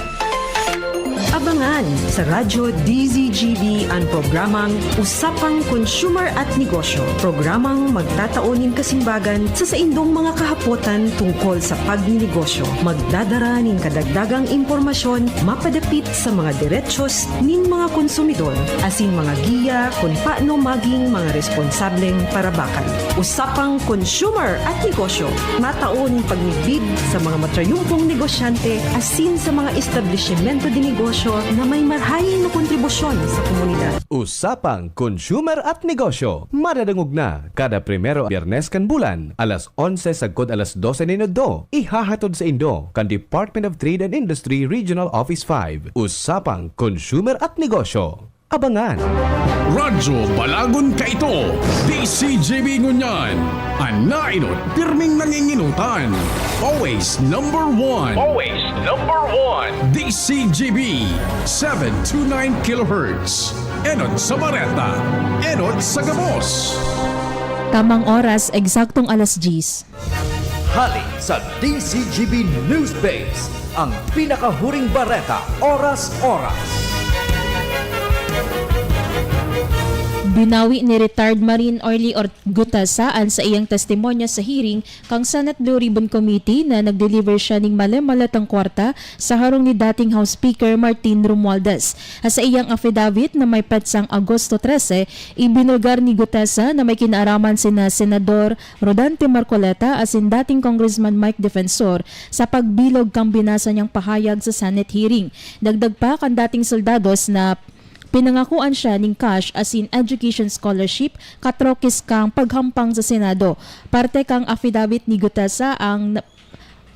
Abangan sa Radyo D Z G B an programang Usapang Consumer at Negosyo. Programang magtatao nin kasimbagan sa saindong mga kahapotan tungkol sa pagninegosyo. Magdadara nin kadagdagang impormasyon mapadapit sa mga derechos nin mga konsumidor asin mga giya kun paano maging mga responsableng parabakan. Usapang Consumer at Negosyo, matao nin pagmidbid sa mga matrayumpong negosyante asin sa mga establisimento de negosyo na may marahay na kontribusyon sa komunidad. Usapang Consumer at Negosyo, madadangog na kada primero Biyernes kan bulan, alas onse sagkod alas dose nin udto. Ihahatod saindo kan Department of Trade and Industry Regional Office five. Usapang Consumer at Negosyo. Abangan! Radyo Balagon kaito, D C G B ngunyan. An naenot, pirming nanginginutan. Always number one. Always number one. D C G B, seven two nine kilohertz. Enot sa bareta, enot sa gabos. Tamang oras, eksaktong alas diyes. Hali sa D C G B News Base, ang pinakahuring bareta, oras-oras. Binawi ni retired Marine Orly Or-, Gutasa an saiyang testimonyo sa hearing kan Senate Blue Ribbon Committee na nag-deliver siya ning male-maletang kwarta sa harong ni dating House Speaker Martin Romualdez. Sa iyang affidavit na may petsang Agosto trese, ibinulgar ni Gutasa na may kinaaraman sina Senador Rodante Marcoleta asin dating Congressman Mike Defensor sa pagbilog kan binasa niyang pahayag sa Senate hearing. Dagdag pa kan dating soldados na pinangakuan siya nin cash asin education scholarship katrokis kan paghampang sa Senado. Parte kan affidavit ni Gutasa ang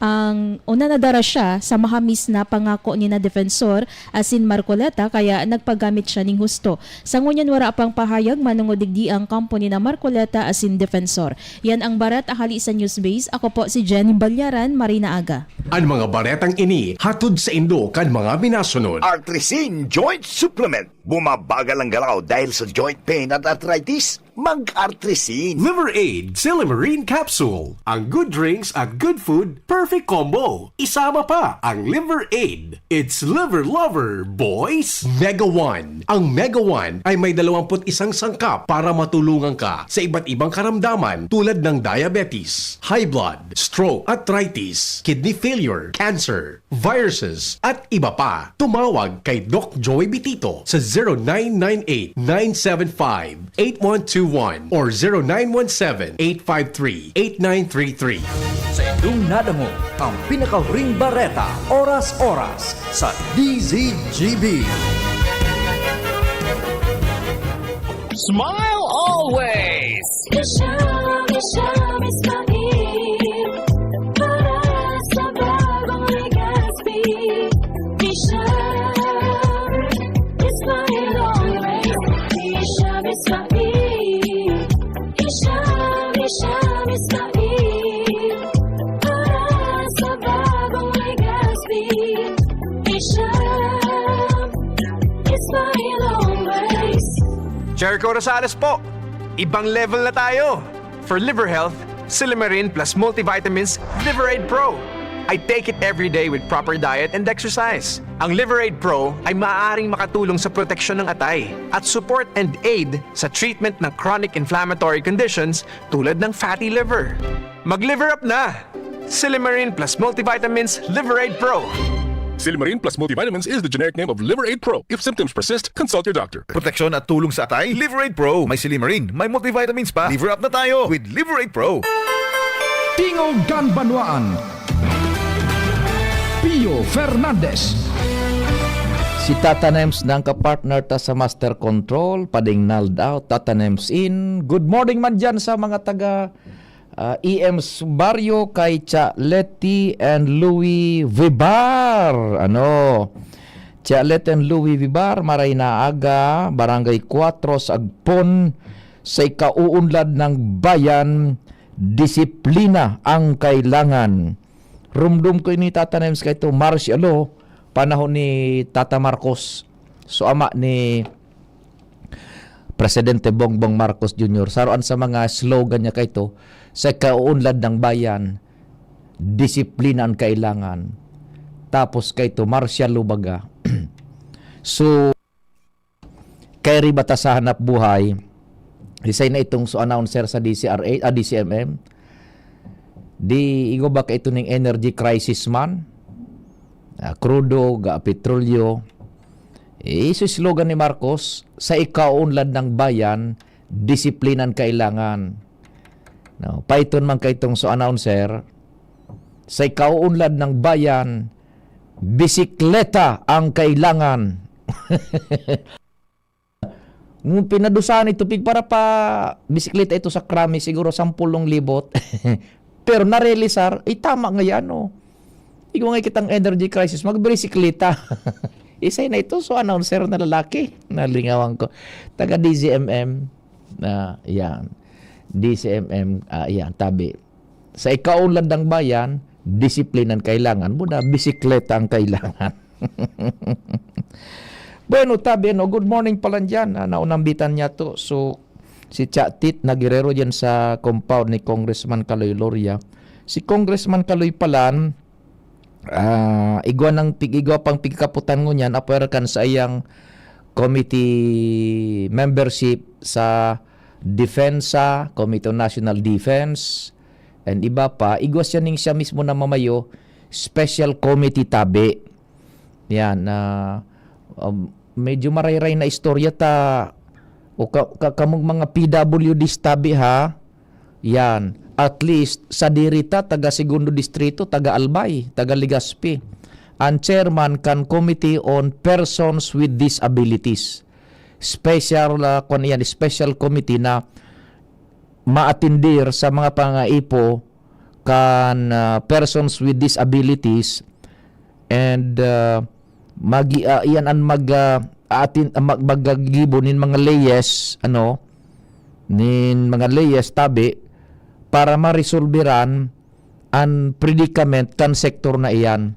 ang una nadara siya sa mahamis na pangako ni na Defensor asin Marcoleta, kaya nagpagamit siya ning husto. Sa ngunyan, wara pang pahayag manongod digdi ang kampo ni na Marcoleta asin Defensor. Yan ang bareta hali sa Newsbase. Ako po si Jenny Balyaran. Marina aga. An mga baretang ini hatod saindo kan mga minasunod. Artrisin Joint Supplement. Bumabagal ang galaw dahil sa joint pain at arthritis? Mag-Artrisin. Liver Aid, Silymarin Capsule. Ang good drinks at good food, perfect combo. Isama pa ang Liver Aid. It's Liver Lover, boys! Mega One. Ang Mega One ay may dalawampu't isang sangkap para matulungan ka sa iba't ibang karamdaman tulad ng diabetes, high blood, stroke, arthritis, kidney failure, cancer, viruses, at iba pa. Tumawag kay Doc Joey Bitito sa zero nine nine eight, nine seven five, eight one two one or zero nine one seven, eight five three, eight nine three three. Sa indong nadangog ang pinakahuring bareta, oras-oras, sa D Z G B. Smile always! Isha, Isha, Ismail. Para sa bagong Legazpi. Isha, Ismail always. Isha, Ismail. Isha, Isha, Ismail. Para sa bagong Legazpi. Isha, Ismail always. Jericho Rosales po! Ibang level na tayo! For liver health, Silymarin plus multivitamins Liver Aid Pro. I take it every day with proper diet and exercise. Ang Liver Aid Pro ay maaaring makatulong sa proteksyon ng atay at support and aid sa treatment ng chronic inflammatory conditions tulad ng fatty liver. Mag-liver up na! Silymarin plus multivitamins Liver Aid Pro. Silimarin plus multivitamins is the generic name of Liver Aid Pro. If symptoms persist, consult your doctor. Proteksyon at tulong sa atay, Liver Aid Pro. May silimarin, may multivitamins pa. Liver up na tayo with Liver Aid Pro. Tingog kan Banwaan. Pio Fernandez. Si Tata Nems na ang kapartner ta sa Master Control, pading nulled out, Tata Nems in. Good morning man dyan sa mga taga ah, E M's Barrio kay Cha Leti and Louis Vibar. Ano? Cha Leti and Louis Vibar, maray na aga, Barangay Cuatro sa Agpon, sa ikauunlad ng bayan, disiplina ang kailangan. Rumdum ko ini, Tata Nems, kay ito, martial law, panahon ni Tata Marcos. So, ama ni Presidente Bongbong Marcos Junior. Saroan sa mga slogan niya kay ito, sa ikauunlad ng bayan, disiplina ang kailangan. Tapos kay ito, martial law baga. So, kay riba ta sa hanap buhay, isay na itong so announcer sa D C R A, ah, D C M M. Di, igo ba ka ito ning energy crisis man? Ah, krudo, ga, petrolyo. Eh, iso slogan ni Marcos, sa ikaunlad ng bayan, disiplinan kailangan. No, paiton man kay itong so announcer, sa ikaunlad ng bayan, bisikleta ang kailangan. Nung pinadusahan ni Tupig para pa bisikleta ito sa Krami, siguro sampulong libot. Pero narealisar, ay tama nga yan, oh. Igo nga kitang energy crisis, magbisikleta. Isay na ito, so announcer na lalaki. Nalingawan ko. Taga D Z M M. Ah, yan. D Z M M, ah, yan, tabi. Sa ikaunlad ng bayan, disiplinan kailangan mo na, bisikleta ang kailangan. Bueno, tabi, ano, good morning pala dyan. Ah, naunambitan niya to. So, si Chatit na Guerrero dyan sa compound ni Congressman Kaloy Loria. Si Congressman Kaloy palan, ah, igwa, ng, pig- igwa pang pigkaputan ngunyan, apwera kan sa iyang committee membership sa Defensa, Committee on National Defense, and iba pa. Igwa siya ning siya mismo na mamayo, special committee tabi. Yan, ah, um, medyo marayray na istorya ta, o ka, ka, kamong mga P W Ds tabi ha. Yan, at least, sa diri ta, taga Segundo Distrito, taga Albay, taga Legazpi. Ang chairman kan Committee on Persons with Disabilities. Special, ah, kwan yan, special committee na maatindir sa mga pangaipo kan, ah, persons with disabilities and, ah, magi-, ah, iyan an mag, ah, atin, ah, mag, magagibo nin mga leyes, ano, nin mga leyes tabi para maresolberan an predicament kan sektor na iyan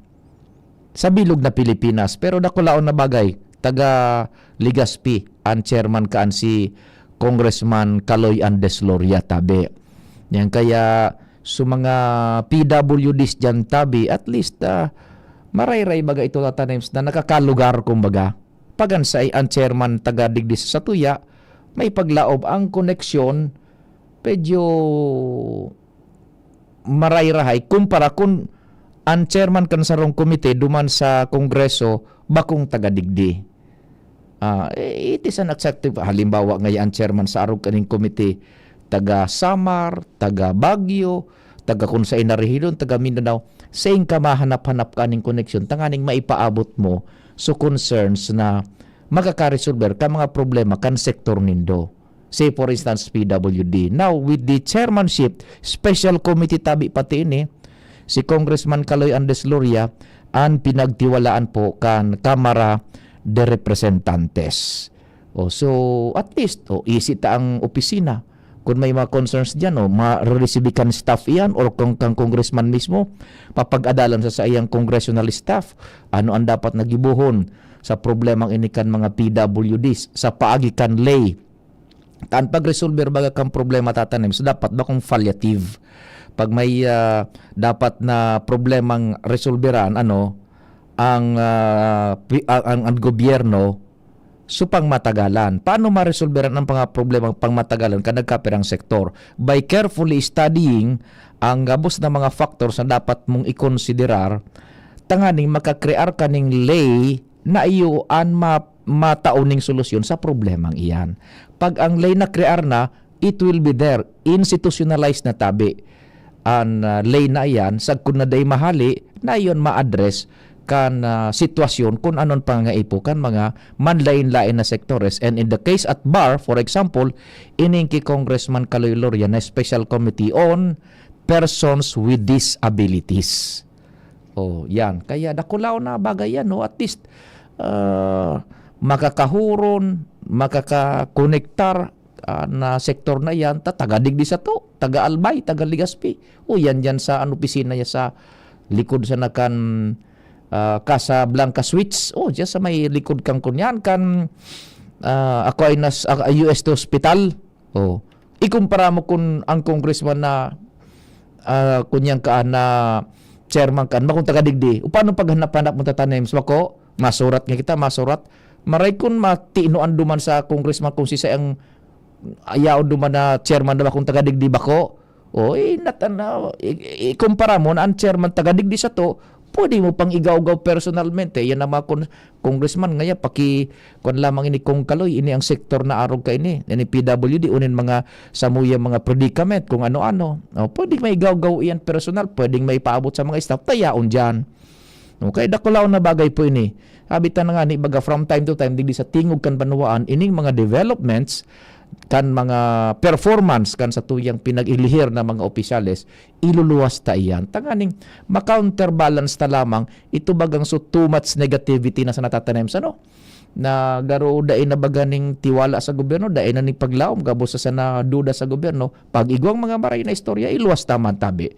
sa bilog na Pilipinas. Pero dakulaon na bagay, taga Legazpi an chairman kaan si Congressman Kaloy Andes Loria tabi. Yan kaya sa mga P W Ds dyan tabi, at least, ah, marayray baga ito, Tata Nems, na nakakalugar, kumbaga. Pagan sa an chairman taga digdi sa satuya, may paglaob ang koneksyon, medyo marayrahay kumpara kun an chairman kan sarong komite duman sa Kongreso bakong taga digdi. Ah, eh, it is an acceptable. Halimbawa, ngaya an chairman sa arog kaning komite, taga Samar, taga Baguio, taga kun sa Inarihilon, taga Mindanao, sain ka mahanap-hanap kaning koneksyon, tanganing maipaabot mo so concerns na makakaresolver ka mga problema kan sektor nindo. Say, for instance, P W D. Now, with the chairmanship, special committee tabi pati ini, si Congressman Kaloy Andes Loria, an pinagtiwalaan po kan Kamara de Representantes. O, so, at least, o, isi ta ang opisina. Kung may mga concerns dyan, o, ma-receive kan staff iyan or kung kang congressman mismo, papag-adalan sa saiyang congressional staff, ano ang dapat na gibohon sa problemang ini kan mga P W Ds sa paagi kan lay. Kan pagresolver baga kan problema, Tata Nems, dapat bakong palliative. Pag may, ah, dapat na problemang resolberan, ano, ang, ah, pi-, ang, ang, ang gobyerno, so pangmatagalan. Paano maresolberan ang mga problemang pangmatagalan kan nagkapirang sektor? By carefully studying ang gabos na mga factors na dapat mong ikonsiderar, tanganing makakrear ka ning ley na iyo an ma-, matao ning solusyon sa problemang iyan. Pag ang ley na-crear na, it will be there, institutionalized na tabi an, ah, ley na iyan, sagkod na dai mahali na iyon ma-address kan, ah, sitwasyon kun anon pangangaipo kan mga manlain-lain na sektores. And in the case at bar, for example, ining ki Congressman Kaloy Loria na Special Committee on Persons with Disabilities. Oh, yan. Kaya dakulaw na bagay yan, no? At least, ah, makakahuron, makakakonektar, ah, na sektor na yan, ta taga digdi sato, taga Albay, taga Legazpi. O yan dyan sa, ano, opisina niya sa likod sa nakan, ah, Casablanca Suites. O, dyan sa may likod kang kunyan, kan, ah, Aquinas, ah, U S T Hospital. O, ikumpara mo kun ang congressman na, ah, kunyang ka, na chairman ka, bakong taga digdi. O, paano paghanap-hanap mo tatanim? Sa bako, masurat nga kita, masurat. Maray kun matino an duman sa congressman kung sisay ang ayaw duman na chairman na bakong taga digdi bako. O, eh, nat-, ano, i-, i-, ikumpara mo na ang chairman taga digdi sato, pwede mo pang igawgaw personalmente. Yan ang mga kon-, congressman, ngaya paki-, kwan lamang ini, Kong Kaloy, ini ang sektor na arog kaini. Ini P W D, unin mga samuya, mga predicament, kung ano-ano. O, pwedeng maigawgaw iyan personal, pwedeng maipaabot sa mga staff, ta yaon diyan. Okay, dakulaon na bagay po ini. Abi ta na nga ni baga, from time to time, digdi sa tingog kan banwaan, ining mga developments, kan mga performance, kan satuyang pinag-ilihir na mga opisyales, iluluwas ta iyan. Tanganing ma-counterbalance ta lamang ito bagang so too much negativity na sa natatanim sa, no? Na garo dai na baga ning tiwala sa gobyerno, dai na ning paglaom, gabos sa sana duda sa gobyerno. Pag igwang mga maray na istorya, iluwas ta man tabi.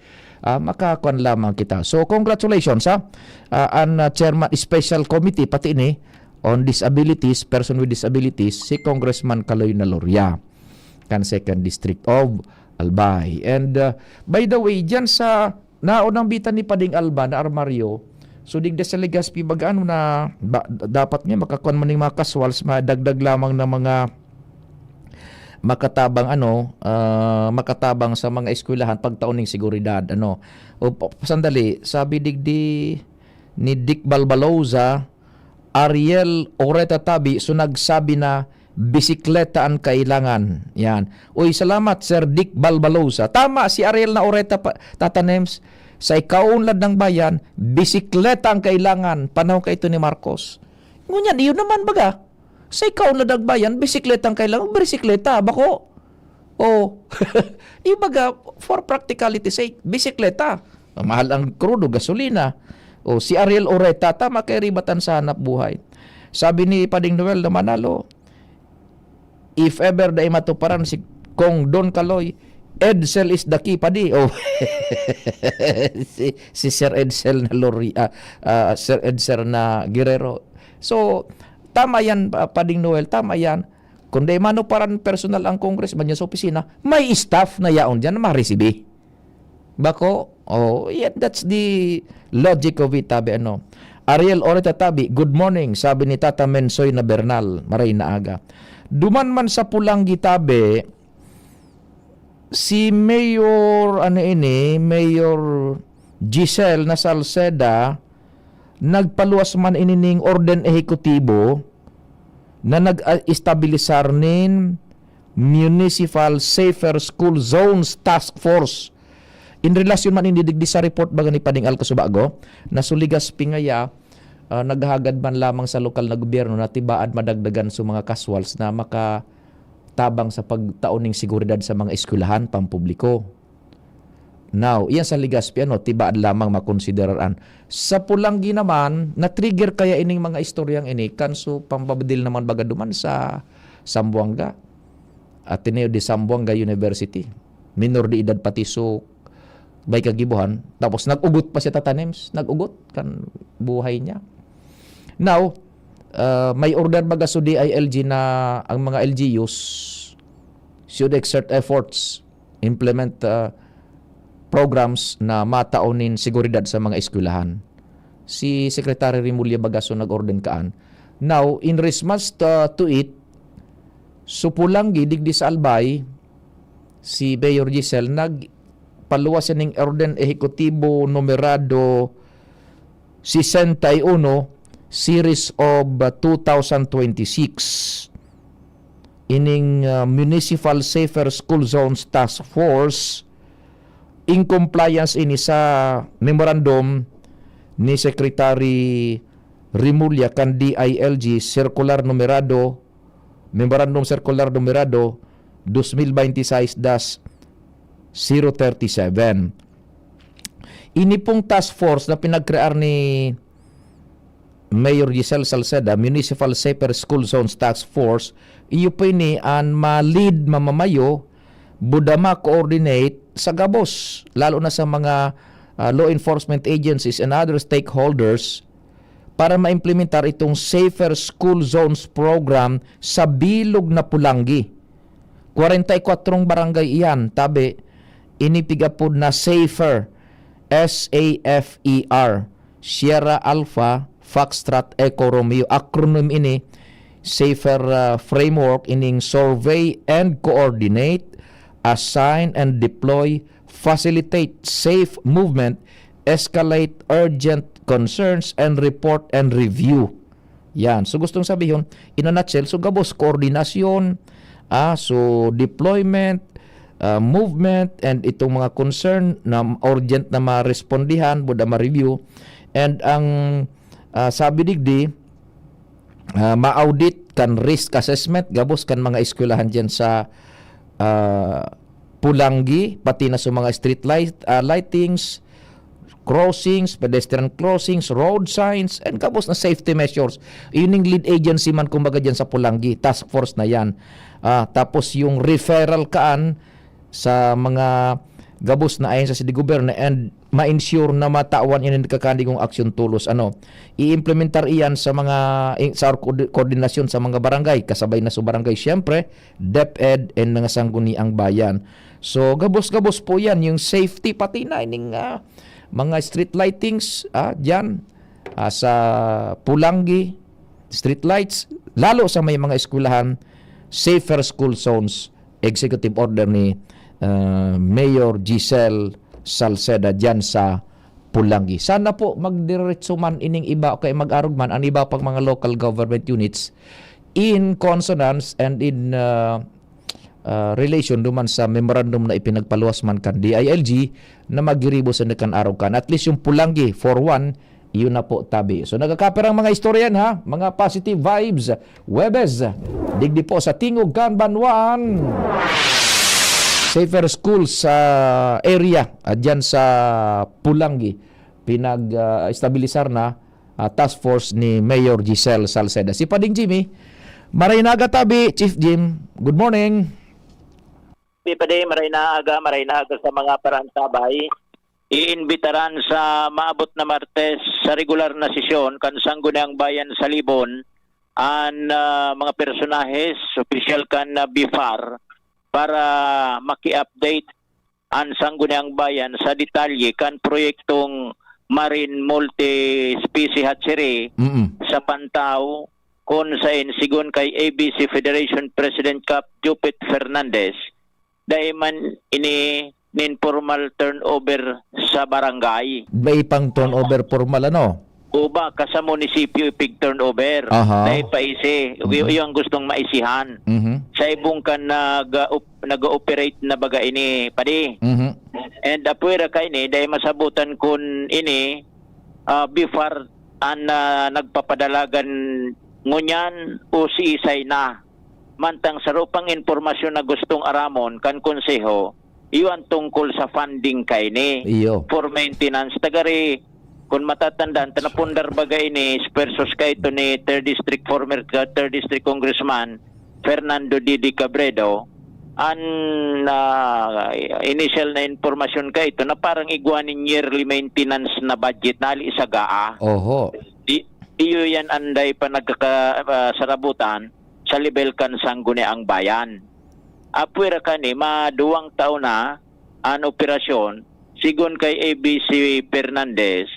Ah, makakuan lamang kita. So, congratulations, ha? Ah, an, ah, chairman special committee, pati ni on disabilities, person with disabilities, si Congressman Kaloy Naloria, kan second district of Albay. And, ah, by the way, dyan sa naunang bitan ni Pading Alba na armaryo, so digda sa Legazpi, baga ano na, ba, dapat nga makakuan man ning mga casuals, madagdag lamang ng mga makatabang ano, ah, makatabang sa mga eskwelahan pagtao ning seguridad, ano. O, pa-, sandali, sabi digdi ni Dick Balbaloza, Ariel Oreta Tabi, so nagsabi na bisikleta an kailangan. Yan. Uy, salamat, Sir Dick Balbaloza. Tama si Ariel na Oreta pa, Tata Nems, sa ikaunlad ng bayan, bisikleta ang kailangan. Panahon kaito ni Marcos. Ngunyan, iyon naman baga. Sa ikaw na dagbayan, bisikleta ang kailangan, bisikleta, bako. Oh. Yung baga, for practicality sake, bisikleta. Mahal ang krudo, gasolina. O, si Ariel Oreta, tama kay ribatan sa hanap buhay. Sabi ni Pading Noel na Manalo, if ever dai matuparan si Kong Don Kaloy, Edsel is the key, padi. Oh. Si, si Sir Edsel na Lori-, ah, ah, Sir Edsel na Guerrero. So, tama yan, ah, Pading Noel, tama yan. Kung dai mano paran personal ang congressman niya sa opisina, may staff na yaon dyan na maresibi. Bako, oh, yeah, that's the logic of it, tabi, ano. Ariel Oreta Tabi, "Good morning," sabi ni Tata Mensoy na Bernal, maray na aga. Duman man sa Pulanggi, tabi, si Mayor, ano ini, Mayor Giselle na Salceda, nagpaluwas man ini ning orden ehekutibo na nag-estabilisar nin Municipal Safer School Zones Task Force. In relasyon man ini digdi sa report baga ni Pading Al Kasubago, na sa Legazpi ngaya, ah, naghagad man lamang sa lokal na gobyerno na tibaad madagdagan sa mga casuals na makatabang sa pagtao ning seguridad sa mga eskwelahan pampubliko. Now, iyan sa Legazpi, ano, tibaad lamang makonsiderar an. Sa Pulanggi naman, na-trigger kaya ining mga istoryang ini, kan so pambabadil naman baga duman sa Zamboanga, Ateneo de Zamboanga University. Minor de edad pati so may kagibohan. Tapos nag-ugot pa siya, Tata Nems. Nag-ugot kan buhay niya. Now, uh, may order baga so D I L G na ang mga L G Us should exert efforts, implement, uh, programs na matao nin seguridad sa mga eskwelahan. Si Secretary Remulla baga so nag-order kaan. Now, in response to, to it, so Pulanggi, digdi sa Albay, si Mayor Giselle, nagpaluwas siya ning Orden Ehekutibo Numerado sesenta y uno, series of, uh, two thousand twenty-six. Ining, uh, Municipal Safer School Zones Task Force, in compliance ini sa memorandum ni Secretary Remulla kan D I L G, circular numerado, memorandum circular numerado dos mil veintiseis dash zero thirty-seven. Ini pong task force na pinagkrear ni Mayor Giselle Salceda, Municipal Safer School Zones Task Force, iyo po ini an ma-lead, mamamayo, buda ma-coordinate sa gabos, lalo na sa mga, ah, law enforcement agencies and other stakeholders para maimplementar itong Safer School Zones Program sa bilog na Polangui. Kwarenta y kwatrong barangay iyan, tabi, ini pig-apod na SAFER, S A F E R, Sierra Alpha, Foxtrot, Echo Romeo. Acronym ini, SAFER, ah, framework, ining survey and coordinate, assign and deploy, facilitate safe movement, escalate urgent concerns, and report and review. Yan. So, gustong sabihon, in a nutshell, so gabos koordinasyon, ah, so deployment, ah, movement, and itong mga concern na urgent na marespondihan, buda ma-review. And ang, ah, sabi digdi, ah, ma-audit kan risk assessment, gabos kan mga eskwelahan diyan sa, ah, Polangui, pati na sa mga street light, ah, lightings, crossings, pedestrian crossings, road signs, and gabos na safety measures. Ining lead agency man, kumbaga, diyan sa Polangui, task force na yan. Ah, tapos yung referral kaan sa mga gabos na ahensya sa gobyerno and ma-ensure na matawan ini nagkakanigong aksyon tulos. Ano, i-implementar iyan sa mga, sa koordi-, koordinasyon sa mga barangay, kasabay na sa barangay, siyempre, DepEd, and mga sangguniang bayan. So, gabos-gabos po yan, yung safety, pati na ining, ah, mga street lightings, ah, dyan, ah, sa Polangui, street lights, lalo sa may mga eskwelahan, safer school zones, executive order ni, ah, Mayor Giselle Salceda dyan sa Polangui. Sana po magdiretso man ining iba o kaya mag-arog man ang iba pang mga local government units in consonance and in, ah, ah, relation duman sa memorandum na ipinagpaluwas man kan D I L G na magiribo sa kan arog kan. At least yung Polangui for one, yun na po, tabi. So, nagkakapirang mga istorya yan, ha? Mga positive vibes. Huwebes, digdi po sa Tingog kan Banwaan. Safer schools sa area, ah, dyan sa Polangui. Pinag, ah, estabilisar na, ah, task force ni Mayor Giselle Salceda. Si Pading Jimmy, maray na aga, tabi, Chief Jim. Good morning. Pipadi, maray na aga, maray na aga sa mga parantabay. Iimbitaran sa maabot na Martes sa regular na sesyon kan Sangguniang Bayan sa Libon an, ah, mga personahes, opisyal kan, ah, BFAR, para maki-update an Sangguniang Bayan sa detalye kan proyektong Marine Multi-Species Hatchery Mm-mm. sa Pantao, kun saen, sigon kay A B C Federation President Kap Jupit Fernandez, dai man ini nin formal turnover sa barangay. May pang turnover formal, ano? Uba ka sa munisipyo ipig-turnover. Aha. Dai pa isi. Mhm. Iyo ang gustong maisihan. Mhm. Sa ibong kan nag-, op-, nag-ooperate na baga ini, padi. Mhm. And apwera ka ini, dai masabutan kun ini, ah, BFAR an, ah, nagpapadalagan ngunyan o siisay na. Mantang saro pang impormasyon na gustong aramon kan konseho, iyo an tungkol sa funding kaini Iyo. for maintenance. Tagari, kun matatandaan, ta napundar baga ini, versus kaito ni third District, former ka-, third District Congressman Fernando Didi Cabredo, an, ah, initial na impormasyon kaito na parang igwa nin yearly maintenance na budget na ali sa GAA. Oho. Di, iyo yan anday pa nagkaka-, ah, sarabutan sa level kan Sangguniang Bayan. Apwera kani, maduwang taon na an operasyon, sigon kay A B C Fernandez,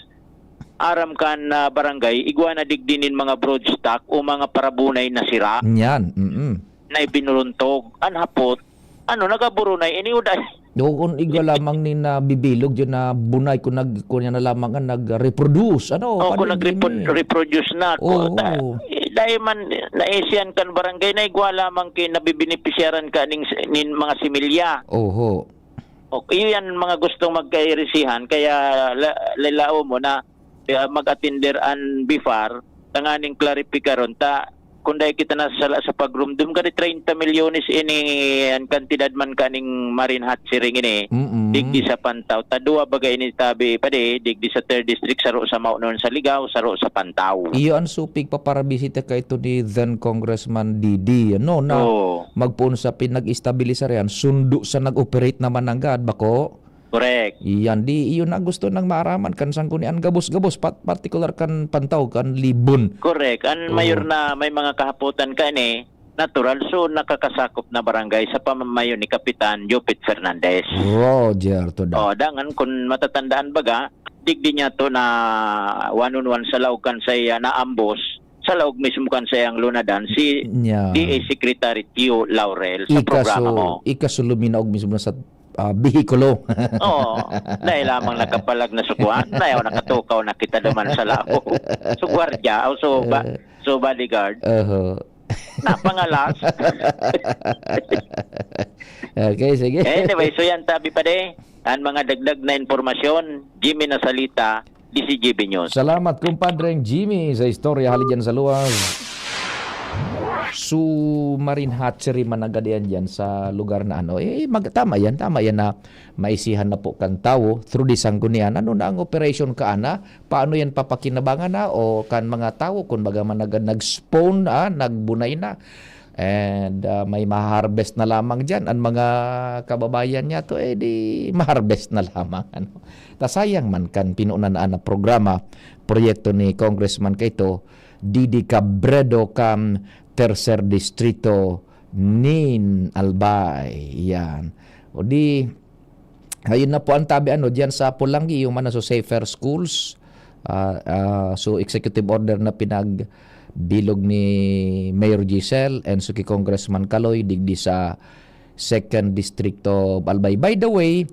aram kan, ah, barangay, igwa na digdi nin mga broodstock o mga parabunay na sira Yan, mm. na ibinuruntog. An hapot, ano, nagaburunay, ini uday. Oo, kun igwa lamang ni nabibilog, yun na bunay, kung nag-, kung yan na lamang ang nag-reproduce, ano, O, kung paano nag-repro-, din eh? reproduce na ako, Oo. ta-, eh, dahil man, naisihan kan barangay na igwa lamang kin nabibenepisyaran ka ning, nin mga similya. Oho. O, iyo yan mga gustong magkairisihan, kaya la-, lalao mo na, ah, mag-atender an bifar, tanganing klaripikaron ta, kung dai kita nasasala sa pagrumdom, kadi treinta milyones ini an kantidad man kaning marine hatchery ini, Mm. digdi sa Pantaw. Tadua baga ini tabi, padi, digdi sa third district, saro sa Mao, sa Ligao, saro sa Pantaw. Iyo an supig paparabisita kaito ni then Congressman Didi, ano, na Oo. magpoon sa pinag-estabilisar yan, sundo sa nag-operate naman nanggad, bako? Correct. Iyan, di, iyon na gusto nang maaraman kan sanggunian gabos-gabos, pat-, partikular kan Pantaw, kan Libon. Correct. An Oo. mayor na may mga kahapotan kaini, natural, so nakakasakop na barangay sa pamamayo ni Kapitan Jopit Fernandez. Roger to da. Oh, dangan kun matatandaan baga, digdi niya to na one on one sa laog kan sa iya naambos, sa laog mismo kan sa iyang lunadan, si Nya. D A Secretary Tio Laurel sa Ika programa su-, mo. ika suluminaog mismo na sa, ah, behikulo. Oo. Dahil lamang nakapalag na sukuan, na yaw nakatukaw na kita duman sa laog. So, gwardya, o so, ba-, Eh. so, bodyguard. Oho. Napangalas. Okay, sige. Anyway, so yan, tabi pa de, ang mga dagdag na impormasyon, Jimmy Nasalita, D C G B News. Salamat, kumpadreng Jimmy, sa istorya hali dyan sa luwas. Submarine hatchery man ang gadian dyan sa lugar na ano. Eh, mag-, tama yan, tama yan na maisihan na po kan tawo through di sanggunian. Ano na ang operation kaana? Paano yan papakinabangan na? O kan mga tawo, kung baga man nag-, nag-spawn, ah, nagbunay na. And, ah, may maharvest na lamang diyan. Ang mga kababayan niya to, eh, di maharvest na lamang, ano. Ta sayang man kan pinunan na programa, proyekto ni Congressman kaito, Didi Cabredo kan Tercer Distrito nin Albay. Yan. O di, ayun na po ang tabi, ano, diyan sa Polangui, yung man sa Safer Schools. Ah, ah, so, executive order na pinagbilog ni Mayor Giselle and so ki Congressman Caloy, digdi sa Second District of Albay. By the way,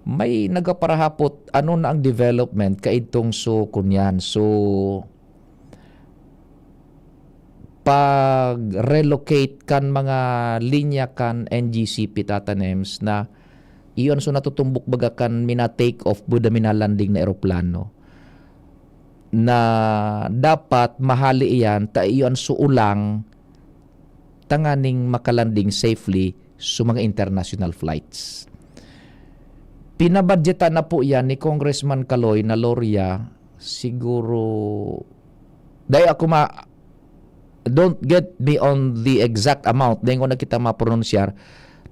may nagaparahapot, ano na ang development kaidtong so kunyan? So, pag-relocate kan mga linya kan N G C P, Tata Nems, na iyon so natutumbok baga kan mina-take off, buda mina-landing na eroplano, na dapat mahali iyan, ta iyon so ulang tanganing makalanding safely sa mga international flights. Pinabudgetan na po yan ni Congressman Caloy na lorya, siguro, dai ako ma-, don't get me on the exact amount, dai ko na kita mapronunsyar,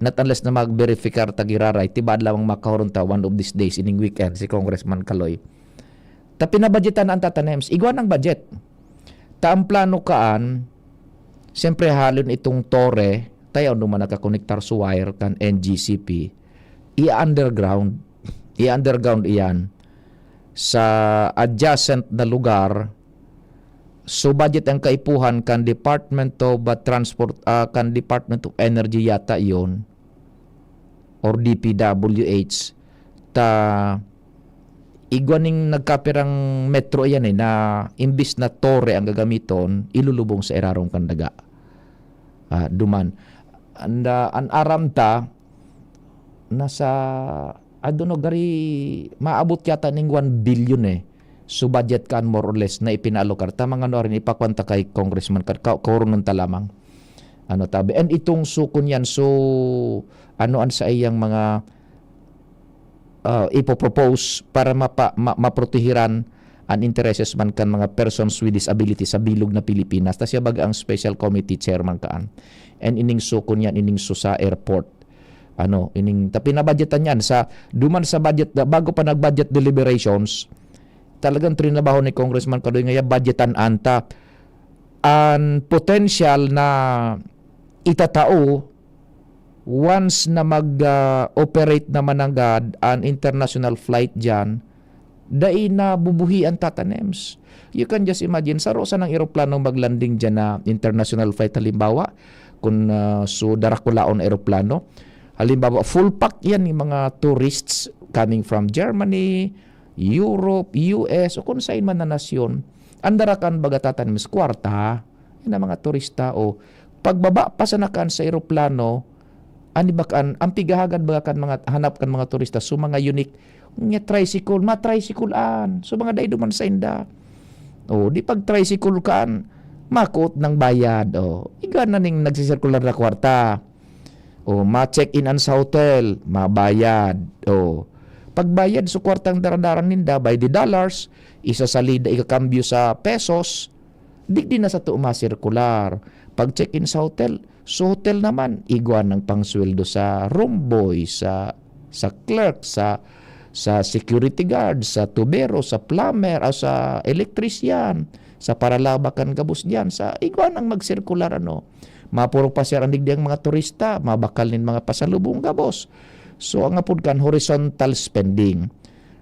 not unless na mag-verifikar ta giraray, tibaad lamang makahuron ta one of these days, ining weekend, si Congressman Caloy. Ta pinabudgetan na ang Tata Nems. Igwa ng budget. Ta ang plano kaan, siyempre halon itong tore, tayaw naman nakakonektar sa wire kan N G C P, i-underground. I-underground iyan sa adjacent na lugar. So, budget ang kaipuhan kan Department of, uh, Transport, ah, kan Department of Energy yata yon, or D P W H, ta igwa ning nagkapirang metro iyan eh, na imbis na tore ang gagamiton, ilulubong sa irarom kan daga. Ah, duman. And, ah, an aram ta, nasa, I don't know, gari, maabot yata ning one billion eh. So, budget kan more or less na ipinaalokar. Tama nga no, rin, ipakwanta kay Congressman, ka-, ka-, kaurunan ta lamang. Ano, tabi. And itong sukon yan, so, ano ang sa iyang mga, ah, ipopropose para mapa-, ma-, maprotehiran ang intereses man kan mga persons with disability sa bilog na Pilipinas. Ta siya baga ang special committee chairman kaan. And ining sukon yan, ining so sa airport. Ano, ining, ta pinabudgetan yan sa, duman sa budget, bago pa nag-budget deliberations, talagang trinabaho ni Congressman Caloy nga ya budgetan anta an potential na itatao once na mag, ah, operate naman nanggad an international flight diyan, dai na bubuhi ang Tata Nems. You can just imagine, saro sanang eroplano mag-landing diyan na international flight, halimbawa, kun, ah, so darakulaon na eroplano, Halimbawa, full pack yan, yung mga tourists coming from Germany, Europe, U S, o kung saan man na nasyon. Ang darakan baga tatanim sa kwarta, yan ang mga turista. O pagbaba pa sa nakan sa eroplano, ani ba kan, ang pighahagad baga kan mga hanap kan mga turista, so mga unique, nga tricycle, ma-tricycle an. So mga daido man sa inda. O, di pag tricycle kan, makuot ng bayad. O, iga na ning nagsisirkular na kwarta. O, ma-check-in an sa hotel, mabayad. O, pagbayad sa kwartang daradaran ninda by the dollars, isasalida, ikakambyo sa pesos, digdi na sato masirkular. Pag-check-in sa hotel, sa hotel naman, igwa ng pangsweldo sa room boy, sa, sa clerk, sa, sa security guard, sa tubero, sa plumber, o sa electrician, sa paralaba kan gabos diyan, sa igwa nang magsirkular, ano. Mapuro pa siya ang digdi ang mga turista, mabakal nin mga pasalubong gabos. So, ang apod kan horizontal spending.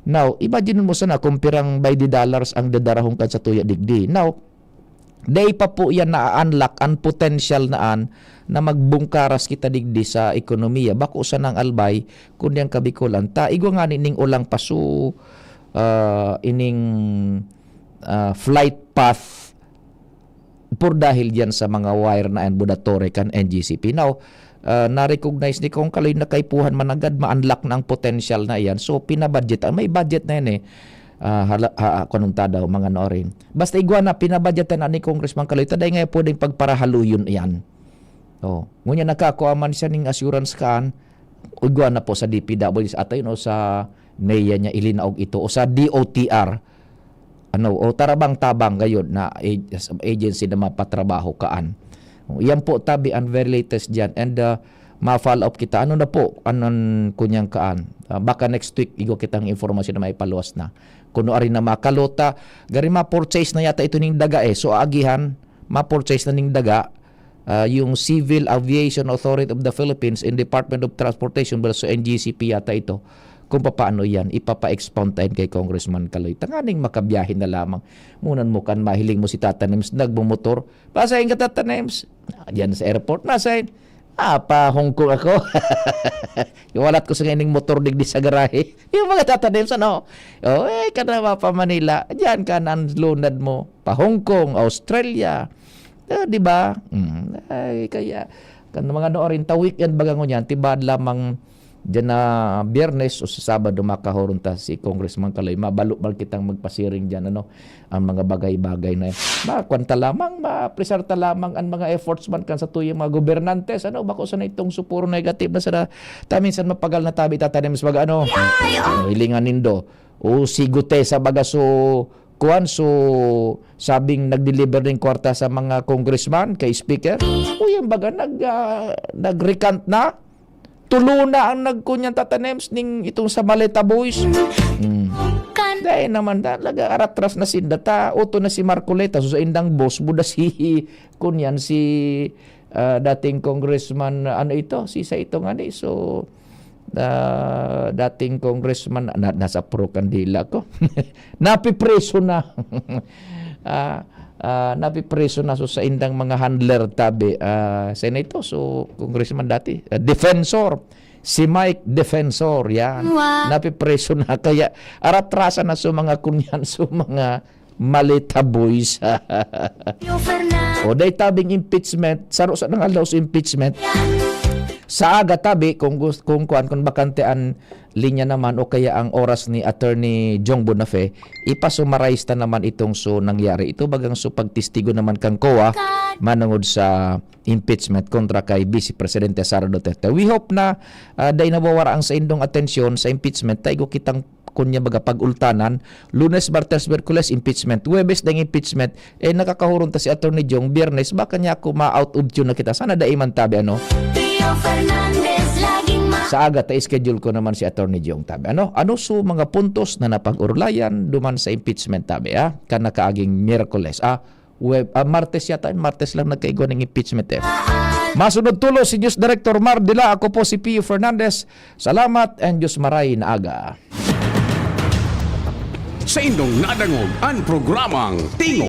Now, imagine mo sana kung pirang by the dollars ang dadarahon kan sa tuya digdi. Now, dai pa po yan na-unlock ang potential na an na magbungkaras kita digdi sa ekonomiya. Bako sana ang Albay, kundi ang Kabikolan. Ta, igwa ngani ning ulang paso, ah, ining, ah, flight path por dahil diyan sa mga wire na yan, buda tore kan N G C P. Now, ah, na-recognize ni Kong Kaloy na kaipuhan managad, ma-unlock na ang potential na iyan. So, pinabudget. Ah, may budget na yan eh. Ah, hala, ha, ha, kung anong tadaw, mga noorin. Basta igwa na, pinabudgetan na ni Congressman Kaloy. Taday nga pwedeng pagparahaluyon iyan. Oh, ngunyan nakakua man siya ning assurance kaan, igwa na po sa D P W S ata yun o sa NEA niya ilinaog ito o sa D O T R. Ano, o tarabang-tabang gayod na ag-, agency na mapatrabaho kaan. Yan po tabi ang very latest diyan. And, uh, ma-follow up kita. Ano na po? Anon kunyang kaan? Uh, baka next week, igwa kitang informasyon na maipaluwas na. Kuno ari na makalota, gari ma-purchase na yata ito ning daga eh. So, agihan, ma-purchase na ning daga, ah, yung Civil Aviation Authority of the Philippines and Department of Transportation, well, so N G C P yata ito, kung papaano yan, ipapa-expound tayo kay Congressman Kaloy. Tanganing makabiyahe na lamang. Munan mo kan mahiling mo si Tata Nems, nagmumotor. Pasahin ka, Tata Nems. Ah, diyan sa airport, nasahin. Ah, pa Hong Kong ako. Iwalat ko sa ining motor digdi sa garahe. Yung mga Tata Nems, ano? Oh, eh, ka na pa Manila. Diyan ka na ang lunad mo. Pa Hong Kong, Australia. Ah, di ba? Mm. Ay, kaya, kan mga noorin ta weekend baga ngunyan, tibad lamang diyan na Biyernes o sa Sabado, makahoron ta si Congressman Kaloy. Mabalo man kitang magpasiring diyan, ano, ang mga bagay-bagay na yan. Makuan ta lamang, ma-appreciate ta lamang ang mga efforts man kan sa tuyang mga gobernantes, ano, bako sana itong supuro negative na sana. Ta minsan mapagal na tabi, Tata Nems, baga, ano, hilingan nindo. O si Gutesa baga, so, kuwan, so, sabing nag-deliver ning kwarta sa mga congressman, kay speaker. O yan baga, nag, ah, nag-recant na. Tulo na ang nagkunyan, Tata Nems, ning itong sa Maleta Boys. Hmm. Dahil naman talaga, aratras na sinda. Ta, uto na si Marcoleta, so sa indang boss, buda si, kunyan, si, ah, dating congressman, ano ito, si sa ito nga ni, so, ah, dating congressman, na, nasa pro kandila ko. Napipreso na. Ah, ah, napipreso na. So, sa indang mga handler, tabi, ah, senator, so, congressman dati, ah, defensor. Si Mike Defensor, yan. Napipreso na. Kaya, aratrasan na sa mga kunyan, sa mga Maleta Boys. O, day tabing impeachment, saro sa nang aldaw sa impeachment. Sa aga tabi, kung gust-, kung kuan, kung bakante ang linya naman o kaya ang oras ni Attorney Jong Bonafe, ipasummarize ta naman itong so nangyari. Ito bagang so pagtistigo naman kang COA manungod sa impeachment kontra kay Vice Presidente Sara Duterte. We hope na, ah, dai nawawara ang saindong atensyon sa impeachment, ta igwa kitang kunya baga pag-ultanan, Lunes, Martes, Miyerkules, impeachment. Huwebes dang impeachment, eh, nakakahuron ta si Attorney Jong, Biyernes, baka niya ako ma-out of tune na kita. Sana dai man tabi, ano? Rio Fernandez, laging ma- Sa aga ta, schedule ko naman si Attorney Jong, tabi. Ano? Ano so mga puntos na napag-urulayan duman sa impeachment, tabi, ah? Kan nakaaging Miyerkules, ah? Web, ah, Martes yata, Martes lang nagkaigwa ng impeachment eh. Masunod tulos si News Director Mar Dila, ako po si Pio Fernandez. Salamat and Diyos maray na aga. Sa indong nadangog an programang Tingog.